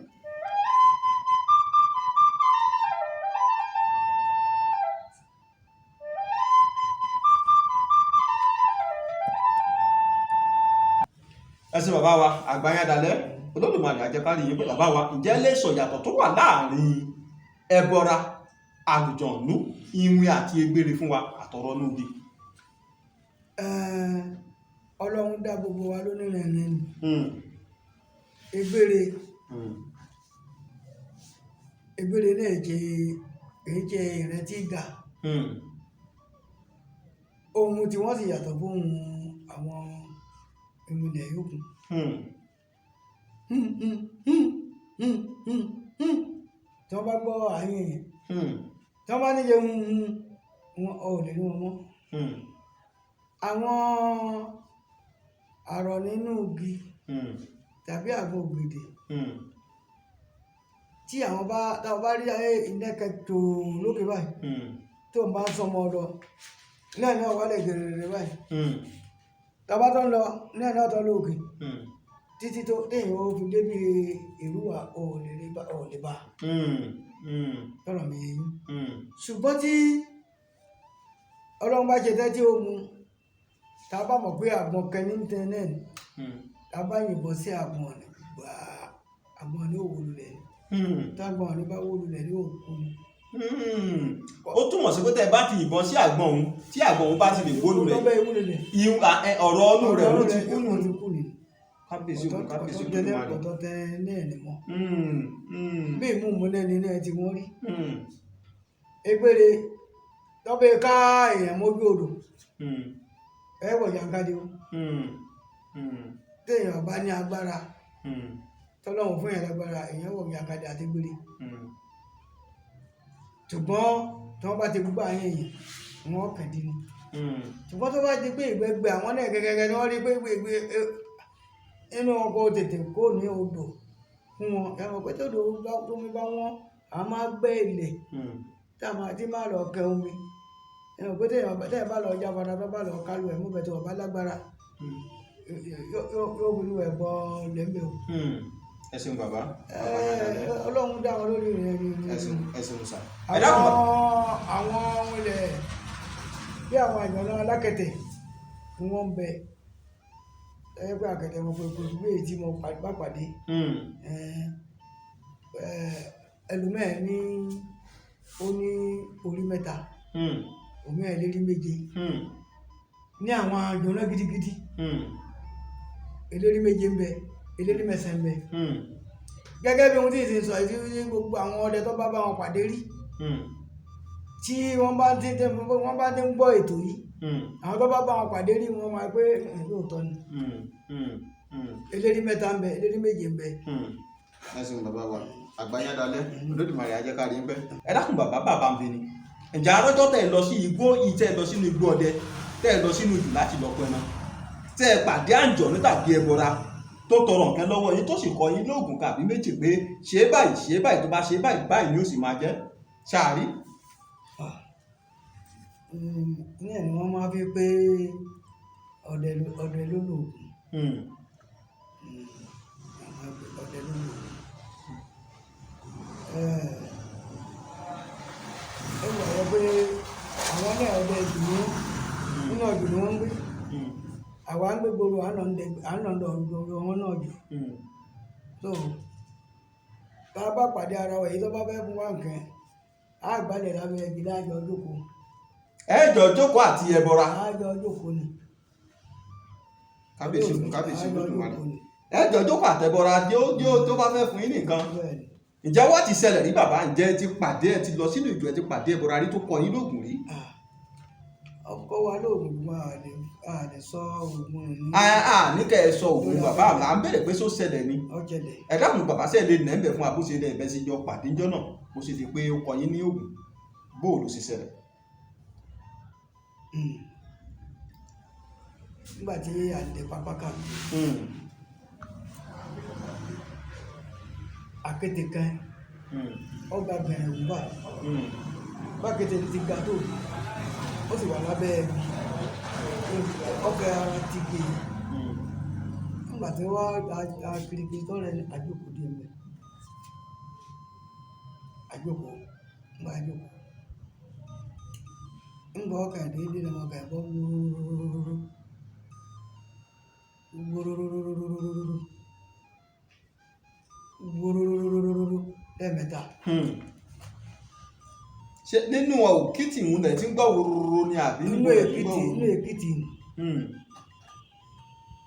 Ẹ ṣé bàbá wa, àgbáyé adalẹ, Olódùmarè àjẹkárí yín pé. Bàbá wa, ǹjẹ́ lè sọ ìyàtọ̀ tó wà láàrin ẹbọra, àlùjọ̀nú, iwin àti egbére fún wa, àtọ̀rọ̀ núgi? Ọlọ́run dá gbogbo wa lónìrìnrìn ni. Egbére, egbére náà jẹ èyí jẹ ìrántí gà. Ohun tí wọ́n sì yàtọ̀ fún àwọn ìmùlẹ̀ yòókù. Tí wọ́n bá gbọ́ àyìn yẹn, tí wọ́n bá níye wọn ò lè rí wọn mọ́. Àwọn àrọ̀ nínú igi tàbí àgbo ògèdè, tí àwọn bá táwọn bá rí ìnẹ́kẹ̀ tó lókè báyìí, tó ń bá ń sọmọ lọ náà náà wálẹ̀ gẹ̀rẹ̀rẹ̀ báyìí, tàbá tó ń lọ náà náà tó lóòkè títí tó téèyàn ó fi débi ìrúwà, ò lè rí bá, ò lè bá tọrọ mi yé yín. Ṣùgbọ́n tí Ọlọ́run bá ṣe tẹ́ tí ó mu, tá a bá mọ̀ pé àgbọn kẹni ń tẹ náà ni, tá a bá yìnbọn sí àgbọn ọ̀nà gbàá, àgbọn ní òwò lulẹ̀ ni. Tágbọn ọ̀nà bá wó lulẹ̀ ní òkú ni. Ó túmọ̀ sí pé tẹ́ ẹ bá ti yìnbọn sí àgbọn òun, tí àgbọn òun bá ti lè wó lulẹ̀, Tó bá ewu lulẹ̀, ọ̀rọ̀ ọnù rẹ̀ ló ti kú nù. ó ti kú ni. Kábíyèsí Ògún, kábíyèsí Olódùmarè. Ọ̀tọ̀ tẹ náà ni mọ́. Bí ìmú náà ni náà ti wọ́n rí. Egbére tọ́bẹ̀ ká èèyàn mójú odò, ẹ wọ̀ jàǹkadì o. Téèyàn bá ní agbára, tọ́lọ́run fún èèyàn lágbára, èèyàn wọ̀ jàǹkadì àti gbére. Ṣùgbọ́n tí wọ́n bá ti gbọ́ àyè èèyàn, wọ́n kàn dín ní. Ṣùgbọ́n tó bá di pé ìgbẹ́gbẹ́ àwọn náà gẹ́gẹ́gẹ́ ni wọ́n rí pé ìgbẹ́ inú ọkọ̀ tètè kó ní odò fún wọn. Ẹ mọ̀ pé tó tómi bá wọ́n, a máa gbẹ́ ilẹ̀ tá a máa tí máa lọ kẹ omi. Ẹ mọ̀ pé téèyàn bá lọ jáfara, tó bá lọ kálù ẹ̀ mú bẹ̀ tó bá lágbára, yóò wúlò ẹ̀ bọ́ lẹ́mẹ̀ o. Ẹ ṣeun bàbá. Ọlọ́run dá wọn lórí rẹ̀ ni. Ẹ ṣeun, ẹ ṣeun sà. Ẹ dákun bàbá. Àwọn ilẹ̀ bí àwọn àjọ̀nà alákẹ̀tẹ̀ ni wọ́n ń bẹ. Ẹ pé àkẹ̀tẹ̀ wọn pé kò sí bí èyí tí mo bá pàdé. Ẹlòmíràn ní ó ní orí 3, òmíràn lérí 7. Ní àwọn àjọ̀nà gidigidi, eléri 7 ń bẹ, eléri 9 ń bẹ. Gẹ́gẹ́ bí ohun tí ìsìn sọ, ìdí ní gbogbo àwọn ọdẹ tó bá bá wọn pàdé rí, tí wọ́n bá ti ń gbọ́ ètò yìí, àwọn tó bá bá wọn pàdé rí, wọ́n máa pé lóòótọ́ ni. Eléri 3 ń bẹ, eléri 7 ń bẹ. Ẹ ṣeun bàbá wa, àgbáyé adalẹ, Olódùmarè á jẹ́ ká rí pẹ́. Ẹ dákun bàbá, bàbá mi ni. Ǹjẹ́ arọ́jọ́ tẹ̀ lọ sí igbó tẹ̀ lọ sínú igbó ọdẹ, tẹ̀ lọ sínú ìjù láti lọ pẹran, tẹ̀ pàdé àǹjọ̀nú tàbí ẹbọra tó tọrọ nǹkan lọ́wọ́ yín, tó sì kọ yín lóògùn kàbí méjì pé ṣe é báyìí, ṣe é báyìí, tó bá ṣe é báyìí báyìí ni ó sì máa jẹ́ ṣáàrí? Ní ẹ̀ ni wọ́n máa fi pé ọdẹ ọdẹ ló lòògùn. Ọdẹ ló lòògùn. Ẹ wà yẹ pé àwọn náà ọdẹ ìdùnnú nínú ọdún ni wọ́n ń gbé. Àwa ń gbé gbòòrò, à ń lọ ń lọ gbòòrò wọn náà jù. So tá a bá pàdé ara wa, èyí tó bá fẹ́ fún wa nǹkan, á gbalẹ̀ lábẹ́ igi láàjọ jókòó. Ẹ jọ jókòó àti ẹbọra? Àjọ jókòó ni. Kábíyèsí ògùn, kábíyèsí Àjọ Olódùmarè. jókòó ni. Ẹ jọ jókòó àtẹbọra yóò tó bá fẹ́ fún yín nìkan? Bẹ́ẹ̀ ni. Ǹjẹ́ wá ti ṣẹlẹ̀ rí bàbá? Ǹjẹ́ ẹ ti pàdé, ẹ ti lọ sínú ìjọ, ẹ ti pàdé ẹbọra rí tó kọ yín lóògùn rí? Ah, ọkọ wa lóògùn wa, a lè sọ oògùn rẹ̀ ní. A ní kẹ́ ẹ sọ ògùn bàbá, à ń bèrè pé só ṣẹlẹ̀ ni. Ọ̀jẹ̀lẹ̀. Ẹ dákun bàbá, sẹ́ẹ̀ lè nà ń bẹ̀ fún wa bó ṣe lẹ̀ bẹ́ẹ̀ ṣe jọ pàdé ńjọ́ náà, bó ṣe di pé ó kọ yín ní ògùn, bó ló ṣe ṣẹlẹ̀? Nígbà tí à ń dẹ pápá káàkiri, akéte kan ọgbà bẹ̀rẹ̀ wù báyìí, bákété ti ga tó, ó sì wà lábẹ́ ẹbí ọbẹ̀ ara ti gbé. Nígbà tí wọ́n á kirikiri tó rẹ̀, àjókòó díẹ̀ mẹ́ àjókòó. Nígbà àjókòó, ńgbà ọkà déédéé lọ́mọ ọkà ẹ̀bọ́ wúrúrúrúrúrúrúrúrú wúrúrúrúrúrúrú lẹ́ẹ̀mẹ́ta. Ṣé nínú òkìtì ń lẹ̀ tí ń gbọ́ wúrúrú ni àbí Inú níbo lẹ̀ tí ń gbọ́ Èkìtì, inú wúrúrú? Èkìtì.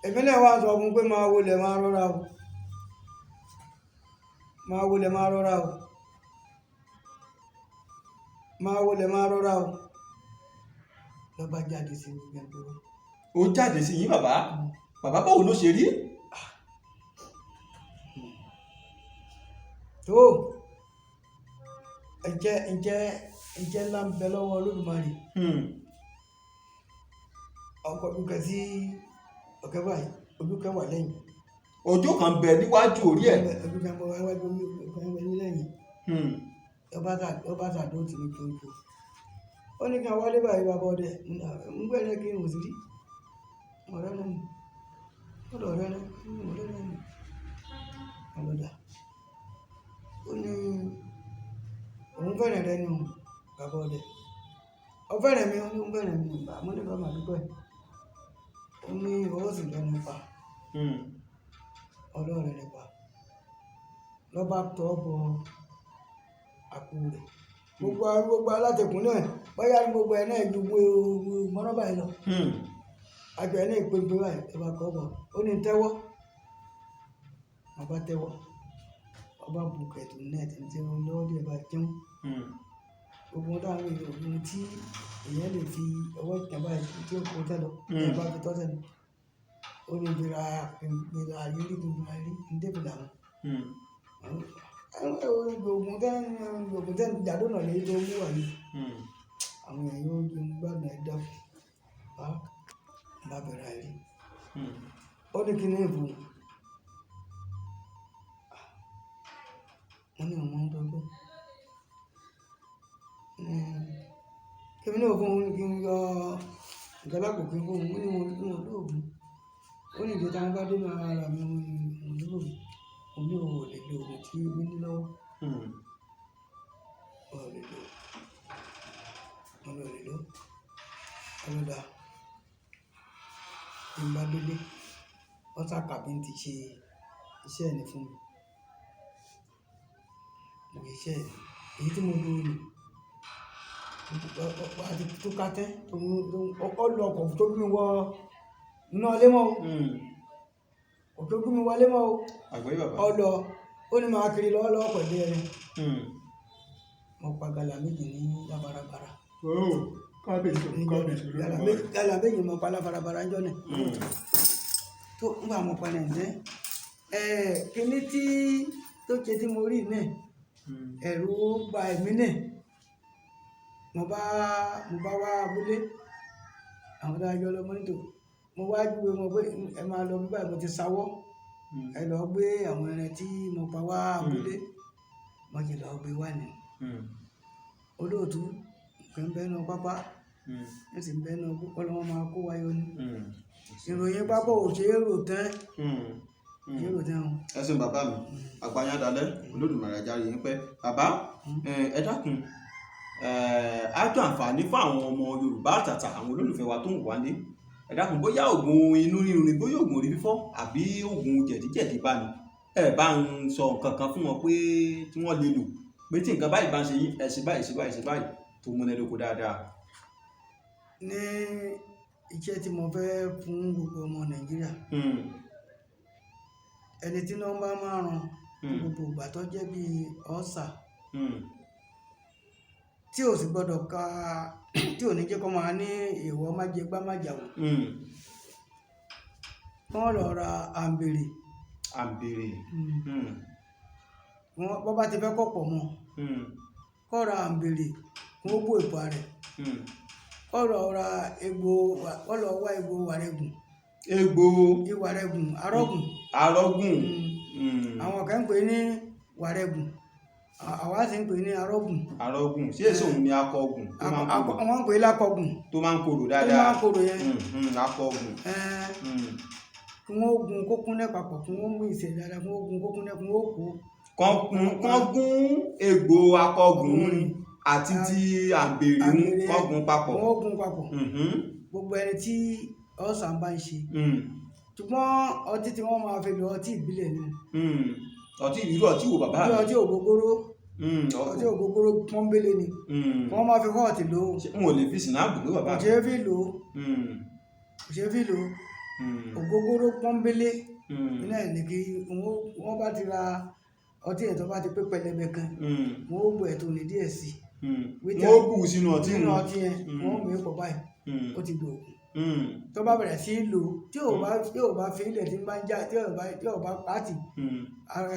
Èmi náà wá sọ fún un pé máa wọlé, máa rọra o, máa wọlé, máa rọra o, máa wọlé, máa rọra o. Lọ́ba jáde sí mi gbẹ̀ngbẹ̀rún. Ó jáde sí yín bàbá? Bàbá, báwo ló ṣe rí? Tó ẹ̀jẹ̀ ẹ̀jẹ̀ ẹ̀jẹ̀ ńlá ń bẹ lọ́wọ́ Olódùmarè. Ọkọ̀ dúkẹ́ sí ọ̀kẹ́ báyìí, ojúkẹ́ wà lẹ́yìn. Ojú kan bẹ níwájú orí ẹ̀. Ojúkẹ́ ń bẹ wájú, ojúkẹ́ ń bẹ lẹ́yìn. Ọba tàdó tì mí jòjò, ó ní kí n wálé báyìí. Bàbá ọdẹ ń gbẹ́rẹ́ kí n ò sí rí ọ̀rẹ́ náà ni ọ̀dọ̀ ọ̀rẹ́ náà ní ọ̀rẹ́ náà ni ọlọ́dà. Ó ní òun fẹ́ràn rẹ ni o, bàbá ọdẹ, ó fẹ́ràn mi. Ó ní òun fẹ́ràn mi. Mo ní bàbá àdúgbò ẹ̀. Ó ní owó sì lẹ́nu pa ọlọ́rẹ̀ rẹ̀ pa lọ́ba tọ́ bọ àpò rẹ̀. Gbogbo alátẹ̀kùn náà bóyá ní gbogbo ẹ̀ náà ju gbogbo mọ́nà báyìí lọ. Àjọ ẹ̀ náà ìpéǹpé báyìí ẹ bá kọ́ bọ̀. Ó ní tẹ́wọ́, ọba tẹ́wọ́, ọba bu kẹ̀tù náà tí ń tẹ́wọ́ lọ́wọ́ díẹ̀ bá jẹun. Gbogbo ohun táwọn èèyàn, ohun tí èèyàn lè fi ọwọ́ ìtàn báyìí tí ó kó tẹ́ lọ ẹ bá fi tọ́ sẹ́nu. Ó ní ìgbéra ìgbéra àrírí, gbogbo àrírí ń débìlà wọn. Oògùn tẹ́ jàdónà lèyí tó mú wà yìí, àwọn èèyàn yóò jẹun gbádùn. Ẹ̀ dákun bá bá bẹ̀rẹ̀ àìrí. Ó ní kí ní ìbò wọ́n ní ọmọ ń dọ́gbẹ́ kí mi náà fún un, kí n yọ ìgbàlápò kí n fún un. Ó ní wọn ní wọn lóògùn. Ó ní ìjọba wọn bá dé máa ra mi wọn ní wọn lóògùn. Mo ní òun ò lè lo oògùn tí mi ní lọ́wọ́, ò lè lo, wọn ò lè lo ọlọ́dà. Tí n bá délé, wọ́n sàkàbí ti ṣe iṣẹ́ ẹ̀ ní fún mi. Mo ṣe iṣẹ́ ẹ̀ èyí tí mo lò ní àti tó ká tẹ́ tó lọ ọkọ̀ tó gbé mi wọ iná ilé mọ́ o, kò tó gbé mi wọlé mọ́ o. Àgbọ̀yé bàbá. Ọlọ ó ní máa kiri lọ́wọ́ lọ́wọ́ pẹ̀lú ẹni. Mo pa gàlà méjì ní labarabara. Kábíyèsí, kábíyèsí Olódùmarè. Gàlà méjì mo pa labarabara ńjọ́ náà tó ń gbà mo pa nàìjẹ́ ẹ kíní tí tó ṣe tí mo rí náà, ẹ̀rù ó ba ẹ̀mí náà. Mo bá wá abúlé àwọn tá a jọ lọ mọ́nítò, mo wá júwe wọn pé ẹ máa lọ bí báyìí, mo ti sawọ́, ẹ lọ gbé àwọn ẹran tí mo pa wá abúlé. Mo ti lọ gbé wá ní olóòtú nǹkan ń bẹ́ẹ̀ náà pápá ní sì ń bẹ́ẹ̀ náà ọlọ́wọ́n máa kó wáyọ ní ìròyìn pápá ò ṣe é rò tán, ṣe é rò tán o. Ẹ ṣeun bàbá mi, àgbàyàn dalẹ, Olódùmarè ajáre yín pẹ́ bàbá. Ẹ dákun, á jọ àǹfààní fún àwọn ọmọ Yorùbá àtàtà, àwọn olólùfẹ́ wa tó ń wá ní. Ẹ dákun, bóyá oògùn inú rírun ni, bóyá oògùn orí fífọ́ àbí oògùn jẹ̀díjẹ̀dí bá ní, ẹ bá ń sọ nǹkan kan fún wọn pé tí wọ́n lè lò, pé tí nǹkan báyìí bá ń ṣe yín, ẹ ṣe báyìí, ṣe báyìí, ṣe báyìí, tó múnádóko dáadáa. Ní iṣẹ́ tí mo fẹ́ fún gbogbo ọmọ Nàìjíríà, ẹni tí nọ́mbà márùn gbogbo ìgbà tó jẹ́ bíi ọ̀sà tí ò sì gbọ́dọ̀ ka, tí ò ní jẹ́ kó máa ní èèwọ̀ májẹgbá májàwó, wọ́n lọ ra àǹbèrè. Àǹbèrè. Wọ́n bọ́ bá ti fẹ́ kọ̀ pọ̀ mọ́, kó ra àǹbèrè, kó bó ìpa rẹ̀, kó lọ ra egbò, kó lọ wá egbò wàrẹ̀gùn. Egbò ìwàrẹ̀gùn, arọ́gùn. Arọ́gùn. Àwọn kan ń pè ní wàrẹ̀gùn, àwa sì ń pè ní arọ́gùn. Arọ́gùn, ṣé èso òun ni akọgùn tó máa ń korò? Wọ́n ń pè é lákọgùn. Tó máa ń korò tó dáadáa. máa ń korò yẹn. Akọgùn. Kí wọ́n gun kó kúnlẹ̀ papọ̀, kí wọ́n mú ìṣẹ̀ dáadáa, kí wọ́n gun kó kúnlẹ̀, kí wọ́n kó. Kán gún egbò akọgùn àti ti àǹbèrè ń Àǹbèrè. kán gún papọ̀. Wọ́n gun papọ̀. Gbogbo ẹni tí ọ̀sán bá ń ṣe, ṣùgbọ́n ọtí tí wọ́n máa fi lò, ọtí ìbílẹ̀ ni. Ọtí ìlú, ọtí wo bàbá Bí mi? ọtí ògógóró. Ọtí ògógóró pọ́nbélé ni. Wọ́n máa fi họ́ọ̀tì lò ó. Ṣé n ò lè fi sìnáàbù ló bàbá Kò mi? ṣeé fi lò ó. Kò ṣeé fi lò ó. Ògógóró pọ́nbélé náà ní kí wọ́n bá ti ra ọtí ẹ̀ tó bá ti pé pẹlẹbẹ kan, wọ́n ó bu ẹ̀tọ́ ní díẹ̀ sí Wọ́n ó bù ú sínú ọtí nínú wọn. ọtí yẹn. Wọ́n mú ipò báyìí, ó ti dòògùn. Tó bá bẹ̀rẹ̀ sí í lò ó, tí ò bá fi ilẹ̀ tí ń bá ń já, tí ò bá pàtì, ara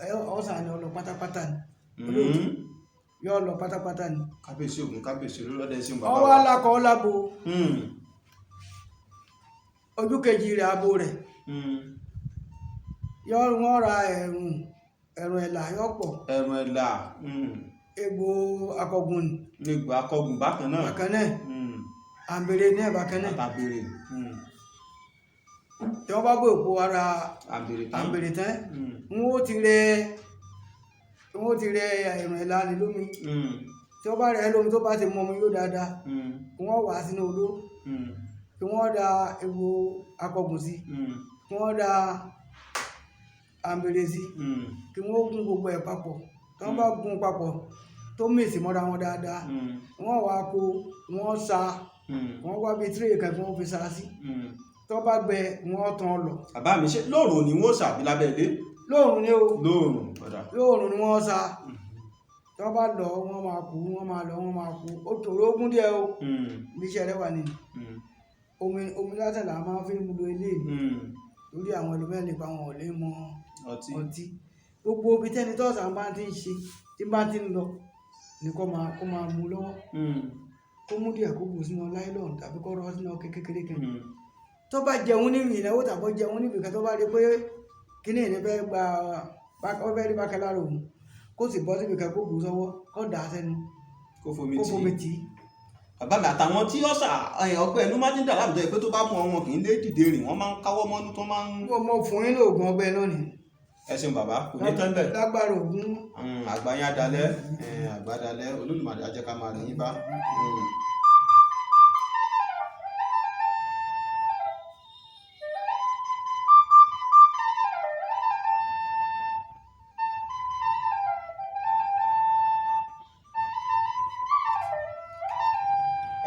ẹ ọ̀sán ni, ọlọ pátápátá ni olóòtú, yóò lọ pátápátá ni. Kábíyèsí ògùn, kábíyèsí olólọ́dẹ, ṣeun bàbá Ọwọ́ wa. alákọ̀ ọlábo, ojú kejì rẹ̀, abo rẹ̀, yóò wọ́n ra ẹ̀rùn ẹ̀là, yóò pọ̀. Ẹ̀rùn ẹ̀là. Egbò akọgun ni. Egbò akọgùn bákan náà. Bákan náà, àǹbèrè ní ẹ̀ bákan náà. Àtàbèrè. Tí wọ́n bá bó èpo ara Àǹbèrè tán. àǹbèrè tán, wọ́n ó ti rẹ ẹ̀rùn ẹ̀là ní lómi. Tí wọ́n bá rẹ lómi, tó bá ti mọ omi yóò dáadáa, kí wọ́n wà á sínú odó, kí wọ́n da egbò akọgùn sí, kí wọ́n da àǹbèrè sí, kí wọ́n gún gbogbo ẹ̀ papọ̀. Tí wọ́n bá gún papọ̀ tó mèsì mọ́ra wọn dáadáa, wọ́n wá kó wọ́n sa, wọ́n wá bíi tírè kan kí wọ́n fi sa sí. Tó bá gbẹ, wọ́n tán lọ. Bàbá mi, ṣe lóòrùn ni wọ́n sàbí lábẹ́ ilé? Lóòrùn ni o. Lóòrùn, ọ̀dà. Lóòrùn ni wọ́n sa. Tó bá lọ, wọ́n máa kú, wọ́n máa lọ, wọ́n máa kú. Ó tòrò ogún díẹ̀ o. Bí iṣẹ́ rẹ wà nínú omi, omi lásán là máa fi ń lo eléyìí, lórí àwọn ẹlòmíràn nípa wọn ò lè mọ ọtí. Ọtí gbogbo ibi tẹ́ni tọ́sán bá ti ń ṣe, tí bá ti ń lọ ní kó máa mú lọ́wọ́, kó mú díẹ̀, kó bù sínú láìlọ́ọ̀nù tàbí kó rọ́ sínú kékeré kan. Tó bá jẹun níbi ìnáwó tàbí ó jẹun níbi kan, tó bá rí pé kíní ìní fẹ́ gba, ó fẹ́ rí bákẹ́ lára òun, kó sì bọ́ síbi kan, kó bù sọ́wọ́, kó dà á sẹ́nu. Kó fomi Kó tì fomi í. tì í. Bàbá mi, àtàwọn tí ọ̀sà ọgbẹ́ ẹnu máa ń dà láàmú, tó yẹ pé tó bá mú wọn kì í lé dìde rìn, wọ́n máa ń káwọ́ mọ́nú tó máa ń. Mo fún yín lóògùn ọgbẹ́ náà ni. Ẹ ṣeun bàbá, kò ní tán bẹ́ẹ̀. Lágbára ògùn. Àgbà yín adalẹ́, àgbà adalẹ́, Olódùmarè á jẹ́ ká máa rí yín bá.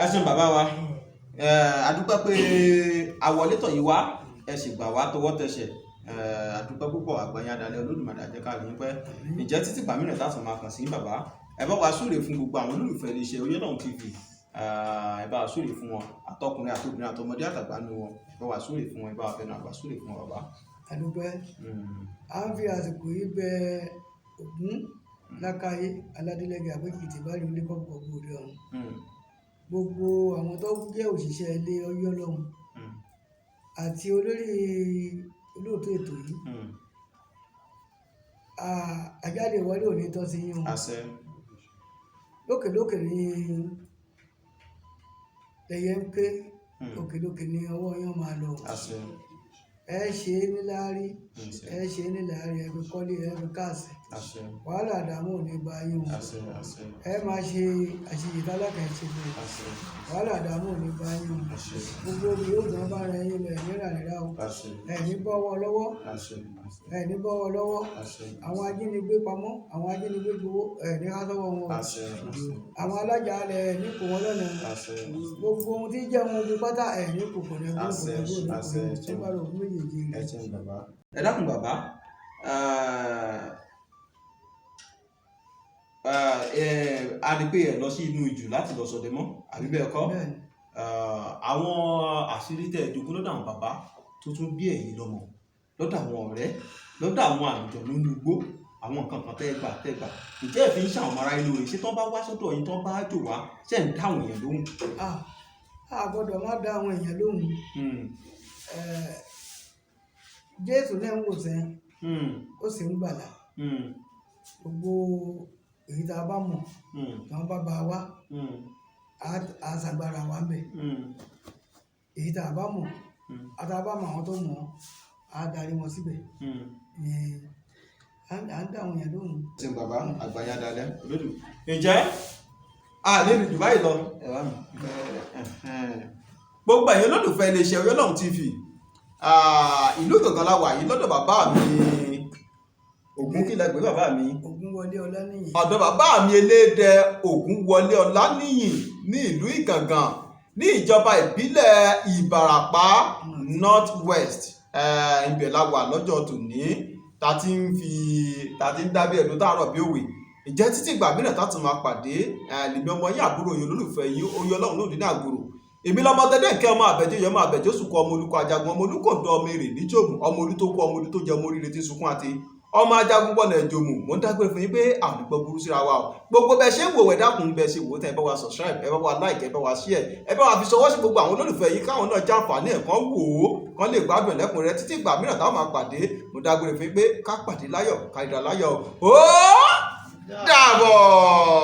Ẹ ṣeun bàbá wa. A dúpẹ́ pé àwọlé tọ̀ yín wá, ẹ sì gbà wá tọwọ́ tẹsẹ̀. A dúpẹ́ púpọ̀, àgbà yín adalẹ́, Olódùmarè á jẹ́ ká rí yín pẹ́. Ǹjẹ́ títí gbà mìíràn tá a tún máa kàn sí bàbá, ẹ bá wa súre fún gbogbo àwọn olólùfẹ́ iléeṣẹ́ Oyinlọ́hun TV. Ẹ bá wa súre fún wọn, àtọkùnrin àtobìnrin àtọmọdé àtàgbà nínú wọn, ẹ bá wa súre fún wọn, ẹ bá wa fẹnu àgbà súre fún wọn bàbá. Àdúpẹ́. À ń fi àsìkò yìí bẹ Ògún. Lákàyé Aládélẹ́gẹ̀ Àbókìtì bá rí ilé kọ́kọ́ òde ọ̀run. Gbogbo àwọn tó jẹ́ òṣìṣẹ́ ilé Ọ̀yọ́ lọ́hùn àti olórí olóòtú ètò yìí, àjáde ìwọlé òní tọ́ sí yín o. Àṣẹ. Lókèlókè ní lẹyẹ ń ké, òkèlókè ní ọwọ́ yín máa lọ. Àṣẹ. Ẹ ṣe é níláárí, Àṣẹ. ẹ ṣe é níláárí, ẹ fi kọ́lé, ẹ fi káàsì. Àṣẹ. Wàhálà àdàmú ò ní bá yín o. Àṣẹ. Àṣẹ. Ẹ máa ṣe àṣeyè tálákà ẹ ṣe fún un. Àṣẹ. Wàhálà àdàmú ò ní bá yín o. Àṣẹ. Gbogbo ibi yóò gbọ́n bá ara yín lọ, ẹ̀ ní ràrírà o. Àṣẹ. Ẹ̀ ní bọ́wọ́ lọ́wọ́. Àṣẹ. Àṣẹ. Ẹ̀ ní bọ́wọ́ lọ́wọ́. Àṣẹ. Àwọn ajínigbé pamọ́, àwọn ajínigbé gbowó, ẹ̀ ní há sọ́wọ́ wọn o. Àṣẹ. Àṣẹ. Àwọn alájà alẹ̀ ẹ̀ ní kò wọ́n lọ́nà. Àṣẹ. Gbogbo ohun tí jẹ́ wọn ogun pátá ẹ̀ ní kò kò ní kò Àṣẹ. ní kò ní kò Àṣẹ. ní nípa ògùn méjèèjì Ẹ rẹ̀. ṣeun bàbá. Ẹ dákun bàbá, a rí pé ẹ lọ sí inú ijù láti lọ ṣọdẹ mọ́, àbí bẹ́ẹ̀ kọ́? Bẹ́ẹ̀ni. Àwọn àṣírí tẹ́ ẹ jogún lọ́dọ̀ àwọn bàbá tó tún bí ẹ̀yin lọ́mọ, lọ́dọ̀ àwọn ọ̀rẹ́, lọ́dọ̀ àwọn àlùjọ nínú igbó, àwọn nǹkan kan tẹ́ ẹ gbà tẹ́ ẹ gbà, ǹjẹ́ ẹ fi ń ṣàwọn ará inú rẹ̀? Ṣé tán bá wá sọ́dọ̀ yín, tán bá jò wá, ṣé ń dáhùn èèyàn lóhùn? A gbọ́dọ̀ má dá àwọn èèyàn lóhùn. Jésù náà ń wòsàn, ó sì ń gbàlà. Gbogbo èyí tá a bá mọ̀, tí wọ́n bá bá wa, á ṣàgbára wa ń bẹ̀. Èyí tá a bá mọ̀, àtà bá mọ̀ àwọn tó mọ̀, á darí wọn síbẹ̀. Ní à ń dá àwọn èèyàn lóhùn. Ṣe bàbá àgbáyá dalẹ̀ olódù. Ǹjẹ́ a lè rìn jù báyìí lọ? Ẹ bá mi. Gbogbo ẹ̀yin olólùfẹ́ iléeṣẹ́ Ọ̀yọ́ TV, ìlú Ìgàngán la wà yìí lọ́dọ̀ bàbá mi Ògúnkìlẹ̀ pé bàbá mi. Ògúnwọlé Ọláníyì. Ọ̀dọ̀ bàbá mi Elédẹ Ògúnwọlé Ọláníyì ní ìlú Ìgàngán ní ìjọba ìbílẹ̀ Ìbàràpá North West. Ibẹ̀ la wà lọ́jọ́ tòní ta ti ń fi ta ti ń dábí ẹ̀dùn táàrọ̀ bí òwe. Ǹjẹ́ títí ìgbà mìíràn tá tún máa pàdé, lèmi ọmọ yín, àbúrò yín, olólùfẹ́ yín, Oyè Ọlọ́run lòdì ní àgbòrò. Èmi lọmọ tẹdẹ nkẹ ọmọ àbẹjẹ yọmọ àbẹjẹ sùkọ ọmọ olùkọ ajagun ọmọ olùkọǹdọ ọmọ èrè níjòmù ọmọ olú tó kú ọmọ olú tó jẹ ọmọ oríire tí sunkún àti ọmọ ajagun gbọnà ìjòmù. Mò ń dágbére fún yín pé àdúgbò burú síra wa o. Gbogbo bẹ ṣe ń wò ẹ dákun, bẹ ṣe wò ó tẹ, ẹ bá wa subscribe, ẹ bá wa like, ẹ bá wa share, ẹ bá wa fi ṣọwọ́ sí gbogbo àwọn olólùfẹ́ yín káwọn náà jàǹfààní ẹ̀ kan wò ó kan lè gbádùn ẹ̀lẹ́kùn rẹ. Títí ìgbà mìíràn táwọn máa pàdé, mo dágbére fún yín pé ká pàdé láyọ̀, ká ríra láyọ̀ o. Ó dàbọ̀.